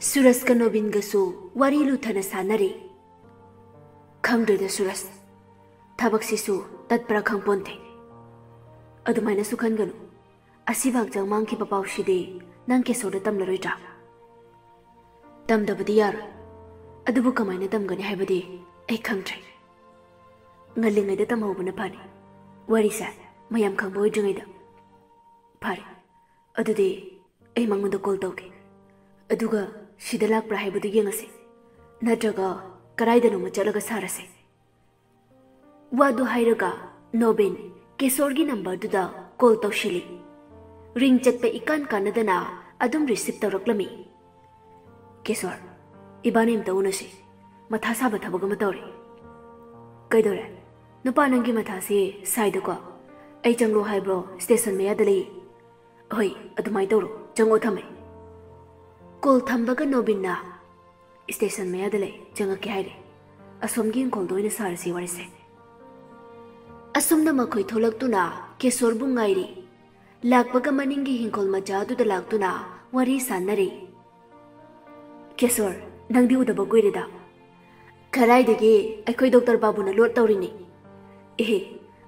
ꯁꯨꯔꯖꯀ ꯅꯣꯕꯤꯟꯒꯁꯨ ꯋꯥꯔꯤ ꯂꯨꯊꯅ ꯁꯥꯟꯅꯔꯤ꯫ "ꯈꯪꯗ꯭ꯔꯦꯗ ꯁꯨꯔꯖ, ꯊꯕꯛꯁꯤꯁꯨ ꯇꯠꯄ꯭ꯔꯥ ꯈꯪꯄꯣꯟꯇꯦ꯫ ꯑꯗꯨꯃꯥꯏꯅꯁꯨ ꯈꯟꯒꯅꯨ꯫ ꯑꯁꯤꯕ ꯍꯛꯆꯥꯡ ꯃꯥꯡꯈꯤꯕ ꯄꯥꯎꯁꯤꯗꯤ ꯅꯪ ꯀꯦꯁꯣꯔꯗ ꯇꯝꯂꯔꯣꯏꯗ꯭ꯔꯥ?" "ꯇꯝꯗꯕꯗꯤ ꯌꯥꯔꯣꯏ꯫ ꯑꯗꯨꯕꯨ ꯀꯃꯥꯏꯅ ꯇꯝꯒꯅꯤ ꯍꯥꯏꯕꯗꯤ ꯑꯩ ꯈꯪꯗ꯭ꯔꯦ꯫ ꯉꯜꯂꯤꯉꯩꯗ ꯇꯝꯍꯧꯕꯅ ꯐꯅꯤ꯫ ꯋꯥꯔꯤꯁꯦ ꯃꯌꯥꯝ ꯈꯪꯕ ꯑꯣꯏꯗ꯭ꯔꯤꯉꯩꯗ꯫ ꯐꯔꯦ, ꯑꯗꯨꯗꯤ ꯑꯩ ꯃꯉꯣꯟꯗ ꯀꯣꯜ ꯇꯧꯒꯦ꯫ ꯑꯗꯨꯒ ꯁꯤꯗ ꯂꯥꯛꯄ꯭ꯔꯥ ꯍꯥꯏꯕꯗꯨ ꯌꯦꯡꯉꯁꯤ꯫ ꯅꯠꯇ꯭ꯔꯒ ꯀꯗꯥꯏꯗꯅꯣꯃ ꯆꯠꯂꯒ ꯁꯥꯔꯁꯦ꯫" ꯋꯥꯗꯨ ꯍꯥꯏꯔꯒ ꯅꯣꯕꯤꯟ ꯀꯦꯁꯣꯔꯒꯤ ꯅꯝꯕꯔꯗꯨꯗ ꯀꯣꯜ ꯇꯧꯁꯤꯜꯂꯤ꯫ ꯔꯤꯡ ꯆꯠꯄ ꯏꯀꯥꯟ ꯀꯥꯟꯅꯗꯅ ꯑꯗꯨꯝ ꯔꯤꯁꯤꯞ ꯇꯧꯔꯛꯂꯝꯃꯤ꯫ "ꯀꯦꯁꯣꯔ, ꯏꯕꯥꯅꯤ ꯑꯝꯇ ꯎꯅꯁꯤ꯫ ꯃꯊꯥ ꯁꯥꯕ ꯊꯕꯛ ꯑꯃ ꯇꯧꯔꯦ꯫" "ꯀꯩꯗꯧꯔꯦ? ꯅꯨꯄꯥ, ꯅꯪꯒꯤ ꯃꯊꯥꯁꯦ ꯁꯥꯏꯗꯀꯣ꯫ ꯑꯩ ꯆꯪꯂꯣ ꯍꯥꯏꯕ꯭ꯔꯣ? ꯁ꯭ꯇꯦꯁꯟ ꯃꯌꯥꯗ ꯂꯩ꯫" "ꯍꯣꯏ, ꯑꯗꯨꯃꯥꯏꯅ ꯇꯧꯔꯣ꯫ ꯆꯪꯉꯣ, ꯊꯝꯃꯦ꯫" ꯀꯣꯜ ꯊꯝꯕꯒ ꯅꯣꯕꯤꯟꯅ, "ꯁ꯭ꯇꯦꯁꯟ ꯃꯌꯥꯗ ꯂꯩ, ꯆꯪꯉꯛꯀꯦ ꯍꯥꯏꯔꯦ꯫ ꯑꯁꯣꯝꯒꯤ ꯏꯪꯈꯣꯜꯗ ꯑꯣꯏꯅ ꯁꯥꯔꯁꯤ ꯋꯥꯔꯤꯁꯦ꯫" ꯑꯁꯨꯝꯅ ꯃꯈꯣꯏ ꯊꯣꯛꯂꯛꯇꯨꯅ ꯀꯦꯁꯣꯔꯕꯨ ꯉꯥꯏꯔꯤ꯫ ꯂꯥꯛꯄꯒ ꯃꯅꯤꯡꯒꯤ ꯍꯤꯡꯈꯣꯜ ꯃꯆꯥ ꯑꯗꯨꯗ ꯂꯥꯛꯇꯨꯅ ꯋꯥꯔꯤ ꯁꯥꯟꯅꯔꯤ꯫ "ꯀꯦꯁꯣꯔ, ꯅꯪꯗꯤ ꯎꯗꯕ ꯀꯨꯏꯔꯦꯗ꯫ ꯀꯗꯥꯏꯗꯒꯤ ꯑꯩꯈꯣꯏ ꯗꯣꯛꯇꯔ ꯕꯥꯕꯨꯅ ꯂꯣꯠ ꯇꯧꯔꯤꯅꯤ꯫" "ꯑꯦꯍꯦ,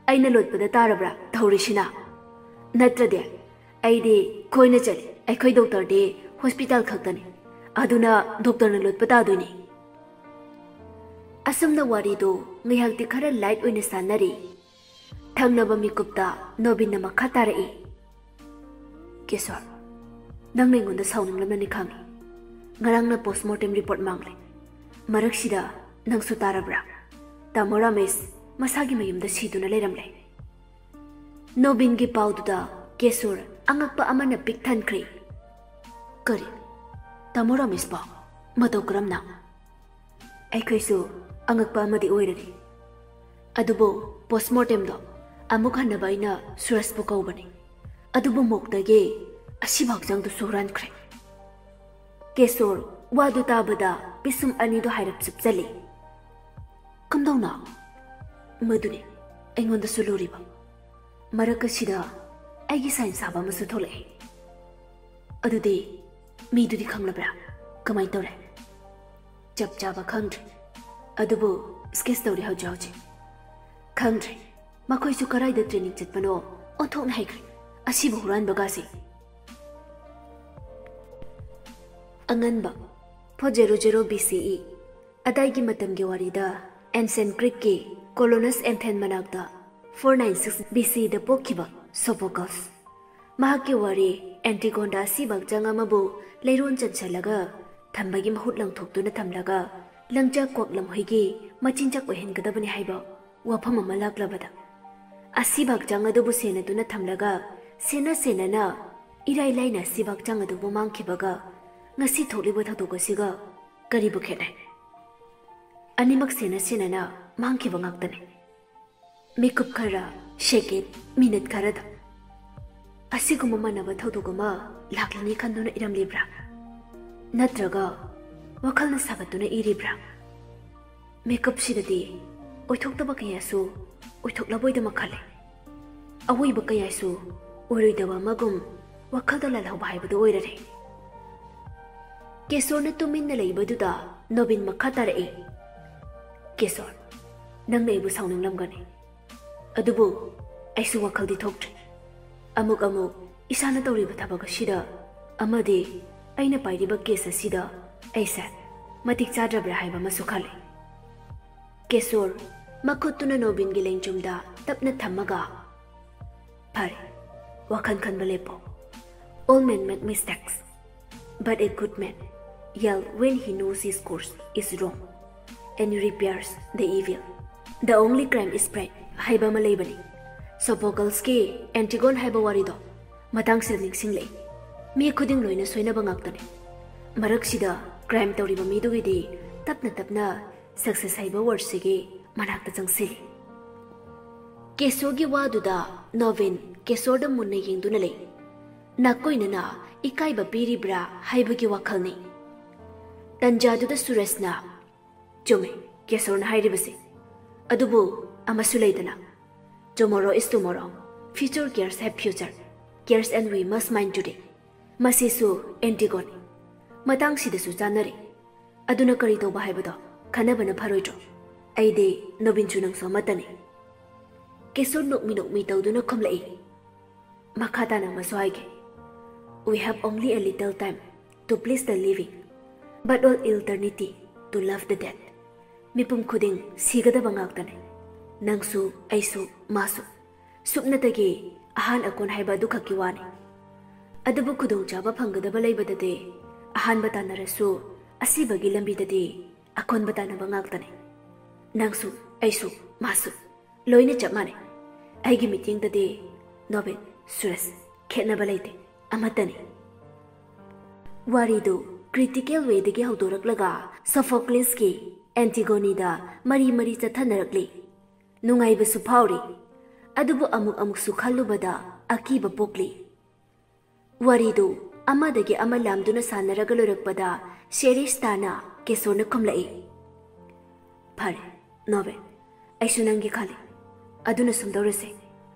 ꯑꯩꯅ ꯂꯣꯠꯄꯗ ꯇꯥꯔꯕ꯭ꯔꯥ ꯇꯧꯔꯤꯁꯤꯅ? ꯅꯠꯇ꯭ꯔꯗꯤ ꯑꯩꯗꯤ ꯀꯣꯏꯅ ꯆꯠꯂꯤ, ꯑꯩꯈꯣꯏ ꯗꯣꯛꯇꯔꯗꯤ ꯍꯣꯁꯄꯤꯇꯥꯜ ꯈꯛꯇꯅꯤ, ꯑꯗꯨꯅ ꯗꯣꯛꯇꯔꯅ ꯂꯣꯠꯄ ꯇꯥꯗꯣꯏꯅꯤ꯫" ꯑꯁꯨꯝꯅ ꯋꯥꯔꯤꯗꯨ ꯉꯥꯏꯍꯥꯛꯇꯤ ꯈꯔ ꯂꯥꯏꯠ ꯑꯣꯏꯅ ꯁꯥꯟꯅꯔꯤ꯫ ꯊꯪꯅꯕ ꯃꯤꯀꯨꯞꯇ ꯅꯣꯕꯤꯟꯅ ꯃꯈꯥ ꯇꯥꯔꯛꯏ꯫ "ꯀꯦꯁꯣꯔ, ꯅꯪꯅ ꯑꯩꯉꯣꯟꯗ ꯁꯥꯎꯅꯤꯡꯂꯝꯂꯅꯤ ꯈꯪꯏ꯫ ꯉꯔꯥꯡꯅ ꯄꯣꯁꯃꯣꯔꯇꯦꯝ ꯔꯤꯄꯣꯔꯠ ꯃꯥꯡꯂꯦ꯫ ꯃꯔꯛꯁꯤꯗ ꯅꯪꯁꯨ ꯇꯥꯔꯕ꯭ꯔꯥ? ꯇꯥꯃꯣ ꯔꯥꯃꯦꯁ ꯃꯁꯥꯒꯤ ꯃꯌꯨꯝꯗ ꯁꯤꯗꯨꯅ ꯂꯩꯔꯝꯂꯦ꯫" ꯅꯣꯕꯤꯟꯒꯤ ꯄꯥꯎꯗꯨꯗ ꯀꯦꯁꯣꯔ ꯑꯉꯛꯄ ꯑꯃꯅ ꯄꯤꯛ ꯊꯟꯈ꯭ꯔꯦ꯫ "ꯀꯔꯤ? ꯇꯥꯃꯣ ꯔꯥꯃꯦꯁꯄꯣ? ꯃꯇꯧ ꯀꯔꯝꯅ?" "ꯑꯩꯈꯣꯏꯁꯨ ꯑꯉꯛꯄ ꯑꯃꯗꯤ ꯑꯣꯏꯔꯔꯤ꯫ ꯑꯗꯨꯕꯨ ꯄꯣꯁꯃꯣꯔꯇꯦꯝꯗꯣ ꯑꯃꯨꯛ ꯍꯟꯅꯕ ꯑꯩꯅ ꯁꯨꯔꯖꯄꯨ ꯀꯧꯕꯅꯤ꯫ ꯑꯗꯨꯕꯨ ꯃꯣꯛꯇꯒꯤ ꯑꯁꯤꯕ ꯍꯛꯆꯥꯡꯗꯨꯁꯨ ꯍꯨꯔꯥꯟꯈ꯭ꯔꯦ꯫" ꯀꯦꯁꯣꯔ ꯋꯥꯗꯨ ꯇꯥꯕꯗ ꯄꯤꯁꯨꯝ ꯑꯅꯤꯗꯨ ꯍꯥꯏꯔꯞ ꯆꯨꯞꯆꯜꯂꯤ꯫ "ꯀꯝꯗꯧꯅ?" "ꯃꯗꯨꯅꯤ ꯑꯩꯉꯣꯟꯗꯁꯨ ꯂꯨꯔꯤꯕ꯫ ꯃꯔꯛ ꯑꯁꯤꯗ ꯑꯩꯒꯤ ꯁꯥꯏꯟ ꯁꯥꯕ ꯑꯃꯁꯨ ꯊꯣꯛꯂꯛꯑꯦ꯫" "ꯑꯗꯨꯗꯤ ꯃꯤꯗꯨꯗꯤ ꯈꯪꯂꯕ꯭ꯔꯥ?" ꯀꯃꯥꯏ ꯇꯧꯔꯦ? ꯆꯞ ꯆꯥꯕ ꯈꯪꯗ꯭ꯔꯦ꯫ ꯑꯗꯨꯕꯨ sketch ꯇꯧꯔꯤ ꯍꯧꯖꯤꯛ ꯍꯧꯖꯤꯛ꯫ ꯈꯪꯗ꯭ꯔꯦ꯫ ꯃꯈꯣꯏꯁꯨ ꯀꯔꯥꯏꯗ training ꯆꯠꯄꯅꯣ ꯑꯣꯟꯊꯣꯛꯅ ꯍꯩꯈ꯭ꯔꯦ꯫ ꯑꯁꯤꯕꯨ ꯍꯨꯔꯥꯟꯕꯒꯥꯁꯦ꯫ ꯑꯉꯟꯕ, four zero zero B C E꯫ ꯑꯗꯥꯏꯒꯤ ꯃꯇꯝꯒꯤ ꯋꯥꯔꯤꯗ ancient Greek ꯀꯤ Colonus Athene ꯃꯅꯥꯛꯇ four nine six B C ꯗ ꯄꯣꯛꯈꯤꯕ Sophocles꯫ ꯃꯍꯥꯛꯀꯤ ꯋꯥꯔꯤ Antigone ꯗ ꯑꯁꯤꯕ ꯍꯛꯆꯥꯡ ꯑꯃꯕꯨ ꯂꯩꯔꯣꯟ ꯆꯟꯁꯜꯂꯒ ꯊꯝꯕꯒꯤ ꯃꯍꯨꯠ ꯂꯪꯊꯣꯛꯇꯨꯅ ꯊꯝꯂꯒ ꯂꯪꯆꯥꯛ ꯀ꯭ꯋꯥꯛ ꯂꯝꯍꯨꯏꯒꯤ ꯃꯆꯤꯟꯖꯥꯛ ꯑꯣꯏꯍꯟꯒꯗꯕꯅꯤ ꯍꯥꯏꯕ ꯋꯥꯐꯝ ꯑꯃ ꯂꯥꯛꯂꯕꯗ, ꯑꯁꯤꯕ ꯍꯛꯆꯥꯡ ꯑꯗꯨꯕꯨ ꯁꯦꯟꯅꯗꯨꯅ ꯊꯝꯂꯒ ꯁꯦꯟꯅ ꯁꯦꯟꯅꯅ ꯏꯔꯥꯏ ꯂꯥꯏꯅ ꯑꯁꯤꯕ ꯍꯛꯆꯥꯡ ꯑꯗꯨꯕꯨ ꯃꯥꯡꯈꯤꯕꯒ ꯉꯁꯤ ꯊꯣꯛꯂꯤꯕ ꯊꯧꯗꯣꯛ ꯑꯁꯤꯒ ꯀꯔꯤꯕꯨ ꯈꯦꯠꯅꯩ? ꯑꯅꯤꯃꯛ ꯁꯦꯟꯅ ꯁꯦꯟꯅꯅ ꯃꯥꯡꯈꯤꯕ ꯉꯥꯛꯇꯅꯤ꯫ ꯃꯤꯀꯨꯞ ꯈꯔ, second, minute ꯈꯔꯗ ꯑꯁꯤꯒꯨꯝꯕ ꯃꯥꯟꯅꯕ ꯊꯧꯗꯣꯛ ꯑꯃ ꯂꯥꯛꯂꯅꯤ ꯈꯟꯗꯨꯅ ꯏꯔꯝꯂꯤꯕ꯭ꯔꯥ? ꯅꯠꯇ꯭ꯔꯒ ꯋꯥꯈꯜꯅ ꯁꯥꯒꯠꯇꯨꯅ ꯏꯔꯤꯕ꯭ꯔꯥ? ꯃꯤꯀꯨꯞꯁꯤꯗꯗꯤ ꯑꯣꯏꯊꯣꯛꯇꯕ ꯀꯌꯥꯁꯨ ꯑꯣꯏꯊꯣꯛꯂꯕꯣꯏꯗ ꯃꯈꯜꯂꯦ꯫ ꯑꯋꯣꯏꯕ ꯀꯌꯥꯁꯨ ꯑꯣꯏꯔꯣꯏꯗꯕ ꯑꯃꯒꯨꯝ ꯋꯥꯈꯜꯗ ꯂꯥꯜꯍꯧꯕ ꯍꯥꯏꯕꯗꯨ ꯑꯣꯏꯔꯔꯦ꯫ ꯀꯦꯁꯣꯔꯅ ꯇꯨꯃꯤꯟꯅ ꯂꯩꯕꯗꯨꯗ ꯅꯣꯕꯤꯟ ꯃꯈꯥ ꯇꯥꯔꯛꯏ, "ꯀꯦꯁꯣꯔ, ꯅꯪꯅ ꯑꯩꯕꯨ ꯁꯥꯎꯅꯤꯡꯂꯝꯒꯅꯤ꯫ ꯑꯗꯨꯕꯨ ꯑꯩꯁꯨ ꯋꯥꯈꯜꯗꯤ ꯊꯣꯛꯇ꯭ꯔꯦ꯫ ꯑꯃꯨꯛ ꯑꯃꯨꯛ ꯏꯁꯥꯅ ꯇꯧꯔꯤꯕ ꯊꯕꯛ ꯑꯁꯤꯗ ꯑꯃꯗꯤ ꯑꯩꯅ ꯄꯥꯏꯔꯤꯕ case ꯑꯁꯤꯗ ꯑꯩꯁꯦ ꯃꯇꯤꯛ ꯆꯥꯗ꯭ꯔꯕ꯭ꯔꯥ ꯍꯥꯏꯕ ꯑꯃꯁꯨ ꯈꯜꯂꯤ꯫" ꯀꯦꯁꯣꯔ ꯃꯈꯨꯠꯇꯨꯅ ꯅꯣꯕꯤꯟꯒꯤ ꯂꯦꯡꯖꯨꯝꯗ ꯇꯞꯅ ꯊꯝꯃꯒ, "ꯐꯔꯦ, ꯋꯥꯈꯜ ꯈꯟꯕ ꯂꯦꯞꯄꯣ꯫ All men make mistakes, but a good man yell when he knows his course is wrong and repairs the evil. The only crime is pride" ꯍꯥꯏꯕ ꯑꯃ ꯂꯩꯕꯅꯤ꯫ Sophocles ꯀꯤ Antigone ꯍꯥꯏꯕ ꯋꯥꯔꯤꯗꯣ ꯃꯇꯥꯡꯁꯤꯗ ꯅꯤꯡꯁꯤꯡꯂꯛꯏ꯫ ꯃꯤ ꯈꯨꯗꯤꯡ ꯂꯣꯏꯅ ꯁꯣꯏꯅꯕ ꯉꯥꯛꯇꯅꯤ꯫ ꯃꯔꯛꯁꯤꯗ crime ꯇꯧꯔꯤꯕ ꯃꯤꯗꯨꯒꯤꯗꯤ ꯇꯞꯅ ꯇꯞꯅ success ꯍꯥꯏꯕ word ꯁꯤꯒꯤ ꯃꯅꯥꯛꯇ ꯆꯪꯁꯤꯜꯂꯤ꯫ ꯀꯦꯁꯣꯔꯒꯤ ꯋꯥꯗꯨꯗ ꯅꯣꯕꯤꯟ ꯀꯦꯁꯣꯔꯗ ꯃꯨꯟꯅ ꯌꯦꯡꯗꯨꯅ ꯂꯩ꯫ ꯅꯥꯀꯣꯏꯅꯅ ꯏꯀꯥꯏꯕ ꯄꯤꯔꯤꯕ꯭ꯔꯥ ꯍꯥꯏꯕꯒꯤ ꯋꯥꯈꯜꯅꯤ꯫ ꯇꯟꯖꯥꯗꯨꯗ ꯁꯨꯔꯦꯁꯅ, "ꯆꯨꯝꯃꯦ, ꯀꯦꯁꯣꯔꯅ ꯍꯥꯏꯔꯤꯕꯁꯦ꯫ ꯑꯗꯨꯕꯨ ꯑꯃꯁꯨ ꯂꯩꯗꯅ, tomorrow is tomorrow, future cares have future, cares and we must mind today꯫ ꯃꯁꯤꯁꯨ Antigone ꯅꯤ꯫ ꯃꯇꯥꯡꯁꯤꯗꯁꯨ ꯆꯥꯟꯅꯔꯦ꯫ ꯑꯗꯨꯅ ꯀꯔꯤ ꯇꯧꯕ ꯍꯥꯏꯕꯗꯣ ꯈꯟꯅꯕꯅ ꯐꯔꯣꯏꯗ꯭ꯔꯣ? ꯑꯩꯗꯤ ꯅꯣꯕꯤꯟꯁꯨ ꯅꯪꯁꯨ ꯑꯃꯠꯇꯅꯤ꯫ ꯀꯦꯁꯣꯔ ꯅꯣꯛꯃꯤ ꯅꯣꯛꯃꯤ ꯇꯧꯗꯨꯅ ꯈꯨꯝꯂꯛꯏ꯫ ꯃꯈꯥ ꯇꯥꯅ ꯑꯃꯁꯨ ꯍꯥꯏꯒꯦ꯫ We have only a little time to please the living, but all eternity to love the dead. ꯃꯤꯄꯨꯝ ꯈꯨꯗꯤꯡ ꯁꯤꯒꯗꯕ ꯉꯥꯛꯇꯅꯤ꯫ ꯅꯪꯁꯨ, ꯑꯩꯁꯨ, ꯃꯥꯁꯨ꯫ ꯁꯨꯞꯅꯇꯒꯤ ꯑꯍꯥꯟ ꯑꯀꯣꯟ ꯍꯥꯏꯕ ꯑꯗꯨꯈꯛꯀꯤ ꯋꯥꯅꯤ꯫ ꯑꯗꯨꯕꯨ ꯈꯨꯗꯣꯡꯆꯥꯕ ꯐꯪꯒꯗꯕ ꯂꯩꯕꯗꯗꯤ ꯑꯍꯥꯟꯕ ꯇꯥꯟꯅꯔꯁꯨ ꯑꯁꯤꯕꯒꯤ ꯂꯝꯕꯤꯗꯗꯤ ꯑꯀꯣꯟꯕ ꯇꯥꯟꯅꯕ ꯉꯥꯛꯇꯅꯤ꯫ ꯅꯪꯁꯨ, ꯑꯩꯁꯨ, ꯃꯥꯁꯨ꯫ ꯂꯣꯏꯅ ꯆꯞ ꯃꯥꯟꯅꯩ꯫ ꯑꯩꯒꯤ ꯃꯤꯠꯌꯦꯡꯗꯗꯤ ꯅꯣꯕꯤꯟ, ꯁꯨꯔꯦꯁ, ꯈꯦꯠꯅꯕ ꯂꯩꯇꯦ꯫ ꯑꯃꯠꯇꯅꯤ꯫ ꯋꯥꯔꯤꯗꯨ critical wayꯗꯒꯤ ꯍꯧꯗꯣꯔꯛꯂꯒ ꯁꯣꯐꯣꯀ꯭ꯂꯤꯁꯀꯤ ꯑꯦꯟꯇꯤꯒꯣꯅꯤꯗ ꯃꯔꯤ ꯃꯔꯤ ꯆꯠꯊꯅꯔꯛꯂꯤ꯫ ꯅꯨꯡꯉꯥꯏꯕꯁꯨ ꯐꯥꯎꯔꯤ꯫ ꯑꯗꯨꯕꯨ ꯑꯃꯨꯛ ꯑꯃꯨꯛꯁꯨ ꯈꯜꯂꯨꯕꯗ ꯑꯀꯤꯕ ꯄꯣꯛꯂꯤ꯫ ꯋꯥꯔꯤꯗꯨ ꯑꯃꯗꯒꯤ ꯑꯃ ꯂꯥꯝꯗꯨꯅ ꯁꯥꯟꯅꯔꯒ ꯂꯣꯏꯔꯛꯄꯗ ꯁꯦꯔꯤꯁꯇꯥꯅ ꯀꯦꯁꯣꯔꯅ ꯈꯨꯝꯂꯛꯏ꯫ ꯐꯔꯦ, ꯅꯣꯕꯦ, ꯑꯩꯁꯨ ꯅꯪꯒꯤ ꯈꯜꯂꯤ꯫ ꯑꯗꯨꯅ ꯁꯨꯝ ꯇꯧꯔꯁꯦ꯫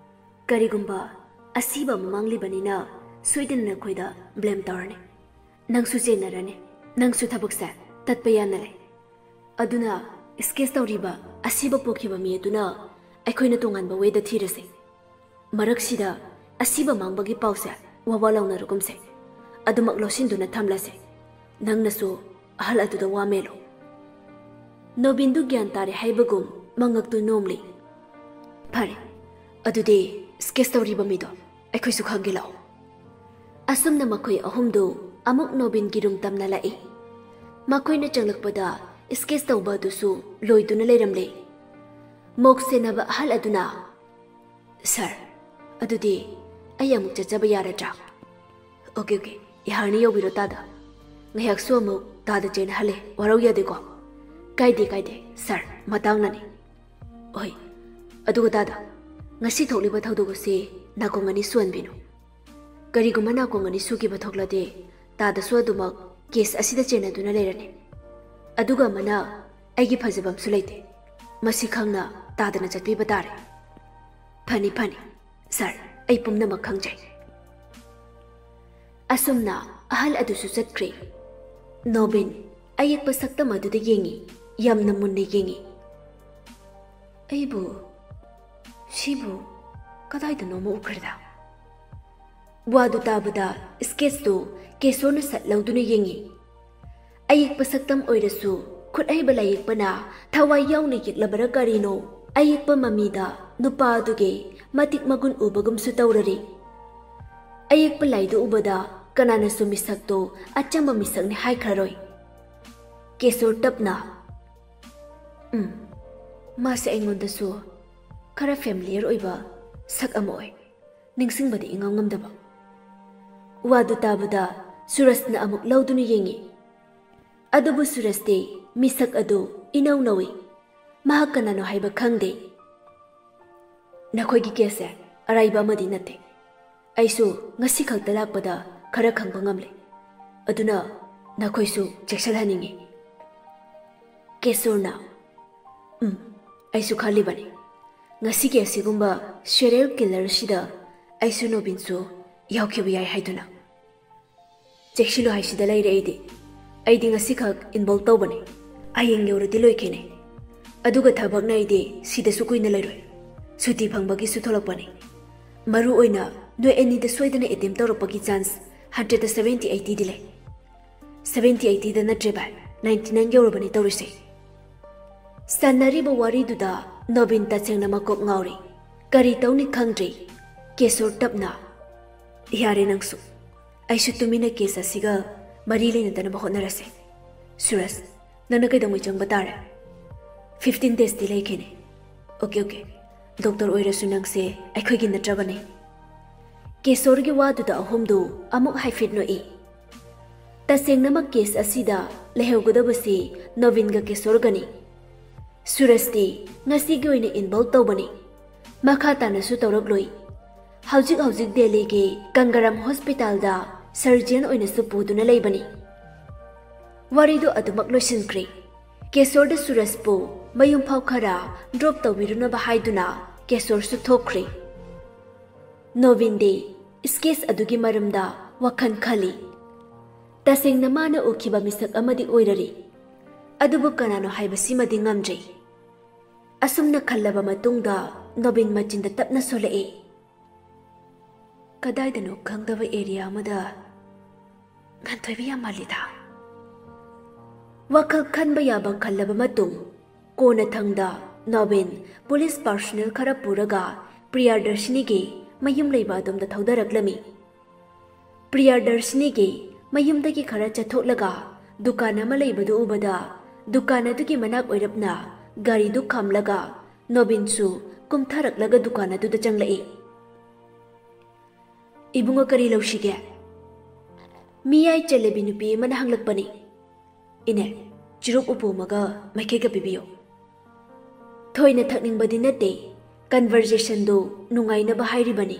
ꯀꯔꯤꯒꯨꯝꯕ ꯑꯁꯤꯕ ꯑꯃ ꯃꯥꯡꯂꯤꯕꯅꯤꯅ ꯁꯣꯏꯗꯅ ꯅꯈꯣꯏꯗ ꯕ꯭ꯂꯦꯝ ꯇꯧꯔꯅꯤ꯫ ꯅꯪꯁꯨ ꯆꯦꯟꯅꯔꯅꯤ꯫ ꯅꯪꯁꯨ ꯊꯕꯛꯁꯦ ꯇꯠꯄ ꯌꯥꯅ ꯂꯩ꯫ ꯑꯗꯨꯅ ꯁ꯭ꯀꯦꯠꯆ ꯇꯧꯔꯤꯕ ꯑꯁꯤꯕ ꯄꯣꯛꯈꯤꯕ ꯃꯤ ꯑꯗꯨꯅ ꯑꯩꯈꯣꯏꯅ ꯇꯣꯉꯥꯟꯕ ꯋꯦꯗ ꯊꯤꯔꯁꯦ꯫ ꯃꯔꯛꯁꯤꯗ ꯑꯁꯤꯕ ꯃꯥꯡꯕꯒꯤ ꯄꯥꯎꯁꯦ ꯋꯥ ꯋꯥ ꯂꯥꯎꯅꯔꯒꯨꯝꯁꯦ꯫ ꯑꯗꯨꯃꯛ ꯂꯧꯁꯤꯟꯗꯨꯅ ꯊꯝꯂꯁꯦ꯫ ꯅꯪꯅꯁꯨ ꯑꯍꯜ ꯑꯗꯨꯗ ꯋꯥ ꯃꯦꯜꯂꯣ꯫ ꯅꯣꯕꯤꯟꯗꯨ ꯒ꯭ꯌꯥꯟ ꯇꯥꯔꯦ ꯍꯥꯏꯕꯒꯨꯝ ꯃꯉꯛꯇꯨ ꯅꯣꯝꯂꯤ꯫ ꯐꯔꯦ, ꯑꯗꯨꯗꯤ ꯁ꯭ꯀꯦꯠꯆ ꯇꯧꯔꯤꯕ ꯃꯤꯗꯣ ꯑꯩꯈꯣꯏꯁꯨ ꯈꯪꯒꯦ ꯂꯥꯛꯑꯣ꯫ ꯑꯁꯨꯝꯅ ꯃꯈꯣꯏ ꯑꯍꯨꯝꯗꯨ ꯑꯃꯨꯛ ꯅꯣꯕꯤꯟꯒꯤ ꯔꯨꯝ ꯇꯝꯅ ꯂꯥꯛꯏ꯫ ꯃꯈꯣꯏꯅ ꯆꯪꯂꯛꯄꯗ ꯁ꯭ꯀꯦꯠꯆ ꯇꯧꯕ ꯑꯗꯨꯁꯨ ꯂꯣꯏꯗꯨꯅ ꯂꯩꯔꯝꯂꯦ꯫ ꯃꯣꯛ ꯁꯦꯟꯅꯕ ꯑꯍꯜ ꯑꯗꯨꯅ, "ꯁꯥꯔ, ꯑꯗꯨꯗꯤ ꯑꯩ ꯑꯃꯨꯛ ꯆꯠꯆꯕ ꯌꯥꯔꯗ꯭ꯔꯥ?" "ꯑꯣꯀꯦ, ꯑꯣꯀꯦ, ꯌꯥꯔꯅꯤ, ꯌꯧꯕꯤꯔꯣ ꯇꯥꯗ꯫ ꯉꯥꯏꯍꯥꯛꯁꯨ ꯑꯃꯨꯛ ꯇꯥꯗ ꯆꯦꯟꯍꯜꯂꯦ, ꯋꯥꯔꯧ ꯌꯥꯗꯦꯀꯣ?" "ꯀꯥꯏꯗꯦ, ꯀꯥꯏꯗꯦ, ꯁꯥꯔ, ꯃꯇꯥꯡꯅꯅꯤ꯫ ꯍꯣꯏ, ꯑꯗꯨꯒ ꯇꯥꯗ, ꯉꯁꯤ ꯊꯣꯛꯂꯤꯕ ꯊꯧꯗꯣꯛ ꯑꯁꯤ ꯅꯥꯀꯣꯡ ꯑꯅꯤ ꯁꯨꯍꯟꯕꯤꯅꯨ꯫ ꯀꯔꯤꯒꯨꯝꯕ ꯅꯥꯀꯣꯡ ꯑꯅꯤ ꯁꯨꯈꯤꯕ ꯊꯣꯛꯂꯗꯤ, ꯇꯥꯗꯁꯨ ꯑꯗꯨꯃꯛ ꯀꯦꯁ ꯑꯁꯤꯗ ꯆꯦꯟꯅꯗꯨꯅ ꯂꯩꯔꯅꯤ꯫ ꯑꯗꯨꯒ ꯑꯃꯅ, ꯑꯩꯒꯤ ꯐꯖꯕ ꯑꯃꯁꯨ ꯂꯩꯇꯦ, ꯃꯁꯤ ꯈꯪꯅ ꯇꯥꯗꯅ ꯆꯠꯄꯤꯕ ꯇꯥꯔꯦ꯫" "ꯐꯅꯤ, ꯐꯅꯤ, ꯁꯥꯔ, ꯑꯩ ꯄꯨꯝꯅꯃꯛ ꯈꯪꯖꯩ꯫" ꯑꯁꯨꯝꯅ ꯑꯍꯜ ꯑꯗꯨꯁꯨ ꯆꯠꯈ꯭ꯔꯦ꯫ ꯅꯣꯕꯤꯟ ꯑꯌꯦꯛꯄ ꯁꯛꯇꯝ ꯑꯗꯨꯗ ꯌꯦꯡꯉꯤ, ꯌꯥꯝꯅ ꯃꯨꯟꯅ ꯌꯦꯡꯉꯤ꯫ "ꯑꯩꯕꯨ, ꯁꯤꯕꯨ ꯀꯗꯥꯏꯗꯅꯣꯃ ꯎꯈ꯭ꯔꯦꯗ?" ꯋꯥꯗꯨ ꯇꯥꯕꯗ sketchꯇꯨ ꯀꯦꯁꯣꯔꯅ ꯁꯠ ꯂꯧꯗꯨꯅ ꯌꯦꯡꯉꯤ꯫ ꯑꯌꯦꯛꯄ ꯁꯛꯇꯝ ꯑꯣꯏꯔꯁꯨ ꯈꯨꯠ ꯍꯩꯕ ꯂꯥꯏꯌꯦꯛꯄꯅ ꯊꯋꯥꯏ ꯌꯥꯎꯅ ꯌꯦꯛꯂꯕꯔꯥ ꯀꯔꯤꯅꯣ, ꯑꯌꯦꯛꯄ ꯃꯃꯤꯗ ꯅꯨꯄꯥ ꯑꯗꯨꯒꯤ ꯃꯇꯤꯛ ꯃꯒꯨꯟ ꯎꯕꯒꯨꯝꯁꯨ ꯇꯧꯔꯔꯤ꯫ ꯑꯌꯦꯛꯄ ꯂꯥꯏꯗꯨ ꯎꯕꯗ ꯀꯅꯥꯅꯁꯨ ꯃꯤꯁꯛꯇꯨ ꯑꯆꯝꯕ ꯃꯤꯁꯛꯅꯤ ꯍꯥꯏꯈ꯭ꯔꯔꯣꯏ꯫ ꯀꯦꯁꯣꯔ ꯇꯞꯅ, "ꯎꯝ, ꯃꯥꯁꯦ ꯑꯩꯉꯣꯟꯗꯁꯨ ꯈꯔ familiar ꯑꯣꯏꯕ ꯁꯛ ꯑꯃ ꯑꯣꯏ꯫ ꯅꯤꯡꯁꯤꯡꯕꯗꯤ ꯏꯉꯝ ꯉꯝꯗꯕ꯫" ꯋꯥꯗꯨ ꯇꯥꯕꯗ ꯁꯨꯔꯖꯅ ꯑꯃꯨꯛ ꯂꯧꯗꯨꯅ ꯌꯦꯡꯉꯤ꯫ ꯑꯗꯨꯕꯨ ꯁꯨꯔꯖꯇꯤ ꯃꯤꯁꯛ ꯑꯗꯨ ꯏꯅꯧ ꯅꯧꯏ꯫ ꯃꯍꯥꯛ ꯀꯅꯥꯅꯣ ꯍꯥꯏꯕ ꯈꯪꯗꯦ꯫ "ꯅꯈꯣꯏꯒꯤ caseꯁꯦ ꯑꯔꯥꯏꯕ ꯑꯃꯗꯤ ꯅꯠꯇꯦ꯫ ꯑꯩꯁꯨ ꯉꯁꯤ ꯈꯛꯇ ꯂꯥꯛꯄꯗ ꯈꯔ ꯈꯪꯕ ꯉꯝꯂꯦ꯫ ꯑꯗꯨꯅ ꯅꯈꯣꯏꯁꯨ ꯆꯦꯛꯁꯤꯜꯍꯟꯅꯤꯡꯉꯤ꯫" ꯀꯦꯁꯣꯔꯅ, "ꯎꯝ, ꯑꯩꯁꯨ ꯈꯜꯂꯤꯕꯅꯤ꯫ ꯉꯁꯤꯒꯤ ꯑꯁꯤꯒꯨꯝꯕ serial killerꯁꯤꯗ ꯑꯩꯁꯨ ꯅꯣꯕꯤꯟꯁꯨ ꯌꯥꯎꯈꯤꯕ ꯌꯥꯏ ꯍꯥꯏꯗꯨꯅ꯫ ꯆꯦꯛꯁꯤꯜꯂꯨ ꯍꯥꯏꯁꯤꯗ ꯂꯩꯔꯦ ꯑꯩꯗꯤ꯫ ꯑꯩꯗꯤ ꯉꯁꯤꯈꯛ involve ꯇꯧꯕꯅꯤ꯫ ꯍꯌꯦꯡ ꯌꯧꯔꯗꯤ ꯂꯣꯏꯈꯤꯅꯤ꯫ ꯑꯗꯨꯒ ꯊꯕꯛꯅ ꯑꯩꯗꯤ ꯁꯤꯗꯁꯨ ꯀꯨꯏꯅ ꯂꯩꯔꯣꯏ꯫ ꯁꯨꯇꯤ ꯐꯪꯕꯒꯤꯁꯨ ꯊꯣꯛꯂꯛꯄꯅꯤ꯫ ꯃꯔꯨ ꯑꯣꯏꯅ ꯅꯣꯏ ꯑꯅꯤꯗ ꯁꯣꯏꯗꯅ attempt ꯇꯧꯔꯛꯄꯒꯤ chance hundredꯇ seventy eightyꯗꯤ ꯂꯩ꯫ Seventy eightyꯗ ꯅꯠꯇ꯭ꯔꯦ ꯚꯥꯏ, ninety nine ꯌꯧꯔꯕꯅꯤ ꯇꯧꯔꯤꯁꯦ꯫" ꯁꯥꯟꯅꯔꯤꯕ ꯋꯥꯔꯤꯗꯨꯗ ꯅꯣꯕꯤꯟ ꯇꯁꯦꯡꯅ ꯃꯀꯣꯛ ꯉꯥꯎꯔꯤ꯫ ꯀꯔꯤ ꯇꯧꯅꯤ ꯈꯪꯗ꯭ꯔꯤ꯫ ꯀꯦꯁꯣꯔ ꯇꯞꯅ, "ꯌꯥꯔꯦ ꯅꯪꯁꯨ꯫ ꯑꯩꯁꯨ ꯇꯨꯃꯤꯟꯅ case ꯑꯁꯤꯒ ꯃꯔꯤ ꯂꯩꯅꯗꯅꯕ ꯍꯣꯠꯅꯔꯁꯦ꯫ ꯁꯨꯔꯖ, ꯅꯪꯅ ꯀꯩꯗꯧꯉꯩ ꯆꯪꯕ ꯇꯥꯔꯦ?" "Fifteen daysꯇꯤ ꯂꯩꯈꯤꯅꯤ꯫" "Okay, okay꯫ Doctor ꯑꯣꯏꯔꯁꯨ ꯅꯪꯁꯦ ꯑꯩꯈꯣꯏꯒꯤ ꯅꯠꯇ꯭ꯔꯕꯅꯤ꯫" ꯀꯦꯁꯣꯔꯒꯤ ꯋꯥꯗꯨꯗ ꯑꯍꯨꯝꯗꯨ ꯑꯃꯨꯛ ꯍꯥꯏꯐꯦꯠ ꯅꯣꯛꯏ꯫ ꯇꯁꯦꯡꯅꯃꯛ case ꯑꯁꯤꯗ ꯂꯩꯍꯧꯒꯗꯕꯁꯤ ꯅꯣꯕꯤꯟꯒ ꯀꯦꯁꯣꯔꯒꯅꯤ꯫ ꯁꯨꯔꯖꯇꯤ ꯉꯁꯤꯒꯤ ꯑꯣꯏꯅ involve ꯇꯧꯕꯅꯤ꯫ ꯃꯈꯥ ꯇꯥꯅꯁꯨ ꯇꯧꯔꯛꯂꯣꯏ꯫ ꯍꯧꯖꯤꯛ ꯍꯧꯖꯤꯛ ꯗꯦꯜꯂꯤꯒꯤ ꯒꯪꯒꯥꯔꯥꯝ hospitalꯗ surgeon ꯑꯣꯏꯅꯁꯨ ꯄꯨꯗꯨꯅ ꯂꯩꯕꯅꯤ꯫ ꯋꯥꯔꯤꯗꯨ ꯑꯗꯨꯃꯛ ꯂꯣꯏꯁꯤꯟꯈ꯭ꯔꯦ꯫ ꯀꯦꯁꯣꯔꯗ ꯁꯨꯔꯖꯄꯨ ꯃꯌꯨꯝ ꯐꯥꯎ ꯈꯔ drop ꯇꯧꯕꯤꯔꯨꯅꯕ ꯍꯥꯏꯗꯨꯅ ꯀꯦꯁꯣꯔꯁꯨ ꯊꯣꯛꯈ꯭ꯔꯦ꯫ ꯅꯣꯕꯤꯟꯗꯤ sketch ꯑꯗꯨꯒꯤ ꯃꯔꯝꯗ ꯋꯥꯈꯜ ꯈꯜꯂꯤ꯫ ꯇꯁꯦꯡꯅ ꯃꯥꯅ ꯎꯈꯤꯕ ꯃꯤꯁꯛ ꯑꯃꯗꯤ ꯑꯣꯏꯔꯔꯤ꯫ ꯑꯗꯨꯕꯨ ꯀꯅꯥꯅꯣ ꯍꯥꯏꯕꯁꯤꯃꯗꯤ ꯉꯝꯗ꯭ꯔꯤ꯫ ꯑꯁꯨꯝꯅ ꯈꯜꯂꯕ ꯃꯇꯨꯡꯗ ꯅꯣꯕꯤꯟ ꯃꯆꯤꯟꯗ ꯇꯞꯅ ꯁꯣꯜꯂꯛꯏ꯫ "ꯀꯗꯥꯏꯗꯅꯣ ꯈꯪꯗꯕ ꯑꯦꯔꯤꯌꯥ ꯑꯃꯗ ꯉꯥꯟꯊꯣꯏꯕꯤ ꯌꯥꯝ ꯃꯥꯜꯂꯤꯗ꯫" ꯋꯥꯈꯜ ꯈꯟꯕ ꯌꯥꯕ ꯈꯜꯂꯕ ꯃꯇꯨꯡ, ꯀꯣꯟꯅꯊꯪꯗ ꯅꯣꯕꯤꯟ ꯄꯨꯂꯤꯁ ꯄꯥꯔꯁꯣꯅꯦꯜ ꯈꯔ ꯄꯨꯔꯒ ꯄ꯭ꯔꯤꯌꯥꯗꯔꯁꯤꯅꯤꯒꯤ ꯃꯌꯨꯝ ꯂꯩꯕ ꯑꯗꯣꯝꯗ ꯊꯧꯗꯔꯛꯂꯝꯃꯤ꯫ ꯄ꯭ꯔꯤꯌꯥꯗꯔꯁꯤꯅꯤꯒꯤ ꯃꯌꯨꯝꯗꯒꯤ ꯈꯔ ꯆꯠꯊꯣꯛꯂꯒ ꯗꯨꯀꯥꯟ ꯑꯃ ꯂꯩꯕꯗꯨ ꯎꯕꯗ, ꯗꯨꯀꯥꯟ ꯑꯗꯨꯒꯤ ꯃꯅꯥꯛ ꯑꯣꯏꯔꯞꯅ ꯒꯥꯔꯤꯗꯨ ꯈꯥꯝꯂꯒ ꯅꯣꯕꯤꯟꯁꯨ ꯀꯨꯝꯊꯔꯛꯂꯒ ꯗꯨꯀꯥꯟ ꯑꯗꯨꯗ ꯆꯪꯂꯛꯏ꯫ "ꯏꯕꯨꯡꯉꯣ, ꯀꯔꯤ ꯂꯧꯁꯤꯒꯦ?" ꯃꯤꯌꯥꯏ ꯆꯦꯂꯦꯕꯤ ꯅꯨꯄꯤ ꯑꯃꯅ ꯍꯪꯂꯛꯄꯅꯤ꯫ "ꯏꯅꯦ, ꯆꯨꯔꯨꯞ ꯎꯄꯨ ꯑꯃꯒ ꯃꯩꯈꯦꯠꯀ ꯄꯤꯕꯤꯌꯨ꯫" ꯊꯣꯏꯅ ꯊꯛꯅꯤꯡꯕꯗꯤ ꯅꯠꯇꯦ, ꯀꯟꯚꯔꯖꯦꯁꯟꯗꯨ ꯅꯨꯡꯉꯥꯏꯅꯕ ꯍꯥꯏꯔꯤꯕꯅꯤ꯫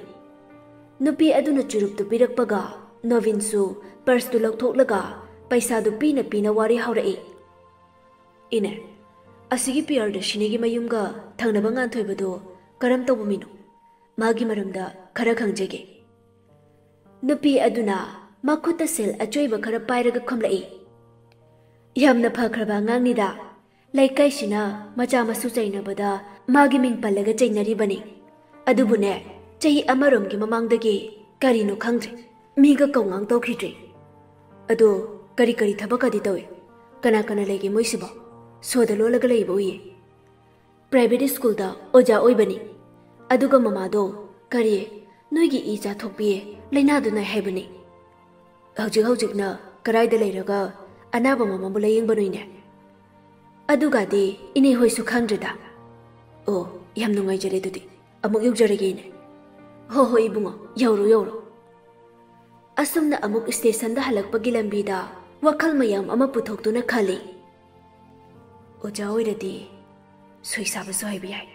ꯅꯨꯄꯤ ꯑꯗꯨꯅ ꯆꯨꯔꯨꯞꯇꯨ ꯄꯤꯔꯛꯄꯒ ꯅꯣꯕꯤꯟꯁꯨ ꯄꯔꯁꯇꯨ ꯂꯧꯊꯣꯛꯂꯒ ꯄꯩꯁꯥꯗꯨ ꯄꯤꯅ ꯄꯤꯅ ꯋꯥꯔꯤ ꯍꯧꯔꯛꯏ꯫ "ꯏꯅꯦ, ꯑꯁꯤꯒꯤ ꯄ꯭ꯔꯤꯌꯥꯗꯔꯁꯤꯅꯤꯒꯤ ꯃꯌꯨꯝꯒ ꯊꯪꯅꯕ ꯉꯥꯟꯊꯣꯏꯕꯗꯨ ꯀꯔꯝ ꯇꯧꯕ ꯃꯤꯅꯣ? ꯃꯥꯒꯤ ꯃꯔꯝꯗ ꯈꯔ ꯈꯪꯖꯒꯦ꯫" ꯅꯨꯄꯤ ꯑꯗꯨꯅ ꯃꯈꯨꯠꯇ ꯁꯦꯜ ꯑꯆꯣꯏꯕ ꯈꯔ ꯄꯥꯏꯔꯒ ꯈꯨꯝꯂꯛꯏ꯫ "ꯌꯥꯝꯅ ꯐꯈ꯭ꯔꯕ ꯑꯉꯥꯡꯅꯤꯗ꯫ ꯂꯩꯀꯥꯏꯁꯤꯅ ꯃꯆꯥ ꯃꯁꯨ ꯆꯩꯅꯕꯗ ꯃꯥꯒꯤ ꯃꯤꯡ ꯄꯜꯂꯒ ꯆꯩꯅꯔꯤꯕꯅꯤ꯫ ꯑꯗꯨꯕꯨꯅꯦ, ꯆꯍꯤ ꯑꯃꯔꯣꯝꯒꯤ ꯃꯃꯥꯡꯗꯒꯤ ꯀꯔꯤꯅꯣ ꯈꯪꯗ꯭ꯔꯦ, ꯃꯤꯒ ꯀꯧꯉꯥꯡ ꯇꯧꯈꯤꯗ꯭ꯔꯦ꯫ ꯑꯗꯣ ꯀꯔꯤ ꯀꯔꯤ ꯊꯕꯛꯀꯗꯤ ꯇꯧꯏ? ꯀꯅꯥ ꯀꯅꯥ ꯂꯩꯒꯦ ꯃꯣꯏꯁꯤꯕꯣ? ꯁꯣꯗ ꯂꯣꯜꯂꯒ ꯂꯩꯕ ꯎꯏꯌꯦ꯫ ꯄ꯭ꯔꯥꯏꯚꯦꯠ ꯁ꯭ꯀꯨꯜꯗ ꯑꯣꯖꯥ ꯑꯣꯏꯕꯅꯤ꯫ ꯑꯗꯨꯒ ꯃꯃꯥꯗꯣ ꯀꯔꯤ, ꯅꯣꯏꯒꯤ ꯏ ꯆꯥꯊꯣꯛꯄꯤ ꯂꯥꯏꯅꯥꯗꯨ ꯅꯥꯏ ꯍꯥꯏꯕꯅꯤ꯫ ꯍꯧꯖꯤꯛ ꯍꯧꯖꯤꯛꯅ ꯀꯔꯥꯏꯗ ꯂꯩꯔꯒ ꯑꯅꯥꯕ ꯃꯃꯥꯕꯨ ꯂꯥꯌꯦꯡꯕꯅꯣ ꯏꯅꯦ?" "ꯑꯗꯨꯒꯗꯤ ꯏꯅꯦ ꯍꯣꯏꯁꯨ ꯈꯪꯗ꯭ꯔꯦꯗ꯫" "ꯑꯣ, ꯌꯥꯝ ꯅꯨꯡꯉꯥꯏꯖꯔꯦ, ꯑꯗꯨꯗꯤ ꯑꯃꯨꯛ ꯌꯧꯖꯔꯒꯦ ꯏꯅꯦ꯫" "ꯍꯣ ꯍꯣ ꯏꯕꯨꯡꯉꯣ, ꯌꯧꯔꯣ ꯌꯧꯔꯣ꯫" ꯑꯁꯨꯝꯅ ꯑꯃꯨꯛ ꯁ꯭ꯇꯦꯁꯟꯗ ꯍꯜꯂꯛꯄꯒꯤ ꯂꯝꯕꯤꯗ ꯋꯥꯈꯜ ꯃꯌꯥꯝ ꯑꯃ ꯄꯨꯊꯣꯛꯇꯨꯅ ꯈꯜꯂꯤ꯫ ꯑꯣꯖꯥ ꯑꯣꯏꯔꯗꯤ ꯁꯣꯏ ꯁꯥꯕꯁꯨ ꯍꯥꯏꯕ ꯌꯥꯏ꯫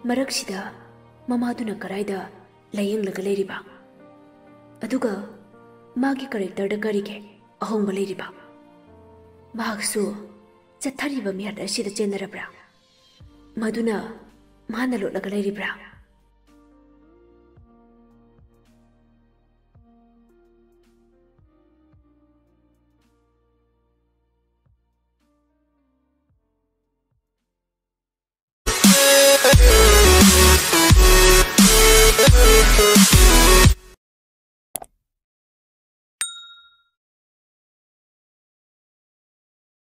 ꯃꯔꯛꯁꯤꯗ ꯃꯃꯥꯗꯨꯅ ꯀꯔꯥꯏꯗ ꯂꯥꯌꯦꯡꯂꯒ ꯂꯩꯔꯤꯕ? ꯑꯗꯨꯒ ꯃꯥꯒꯤ ꯀꯦꯔꯦꯛꯇꯔꯗ ꯀꯔꯤꯒꯤ ꯑꯍꯣꯡꯕ ꯂꯩꯔꯤꯕ? ꯃꯍꯥꯛꯁꯨ ꯆꯠꯊꯔꯤꯕ ꯃꯤꯍꯥꯠ ꯑꯁꯤꯗ ꯆꯦꯟꯅꯔꯕ꯭ꯔꯥ? ꯃꯗꯨꯅ ꯃꯥꯅ ꯂꯣꯠꯂꯒ ꯂꯩꯔꯤꯕ꯭ꯔꯥ?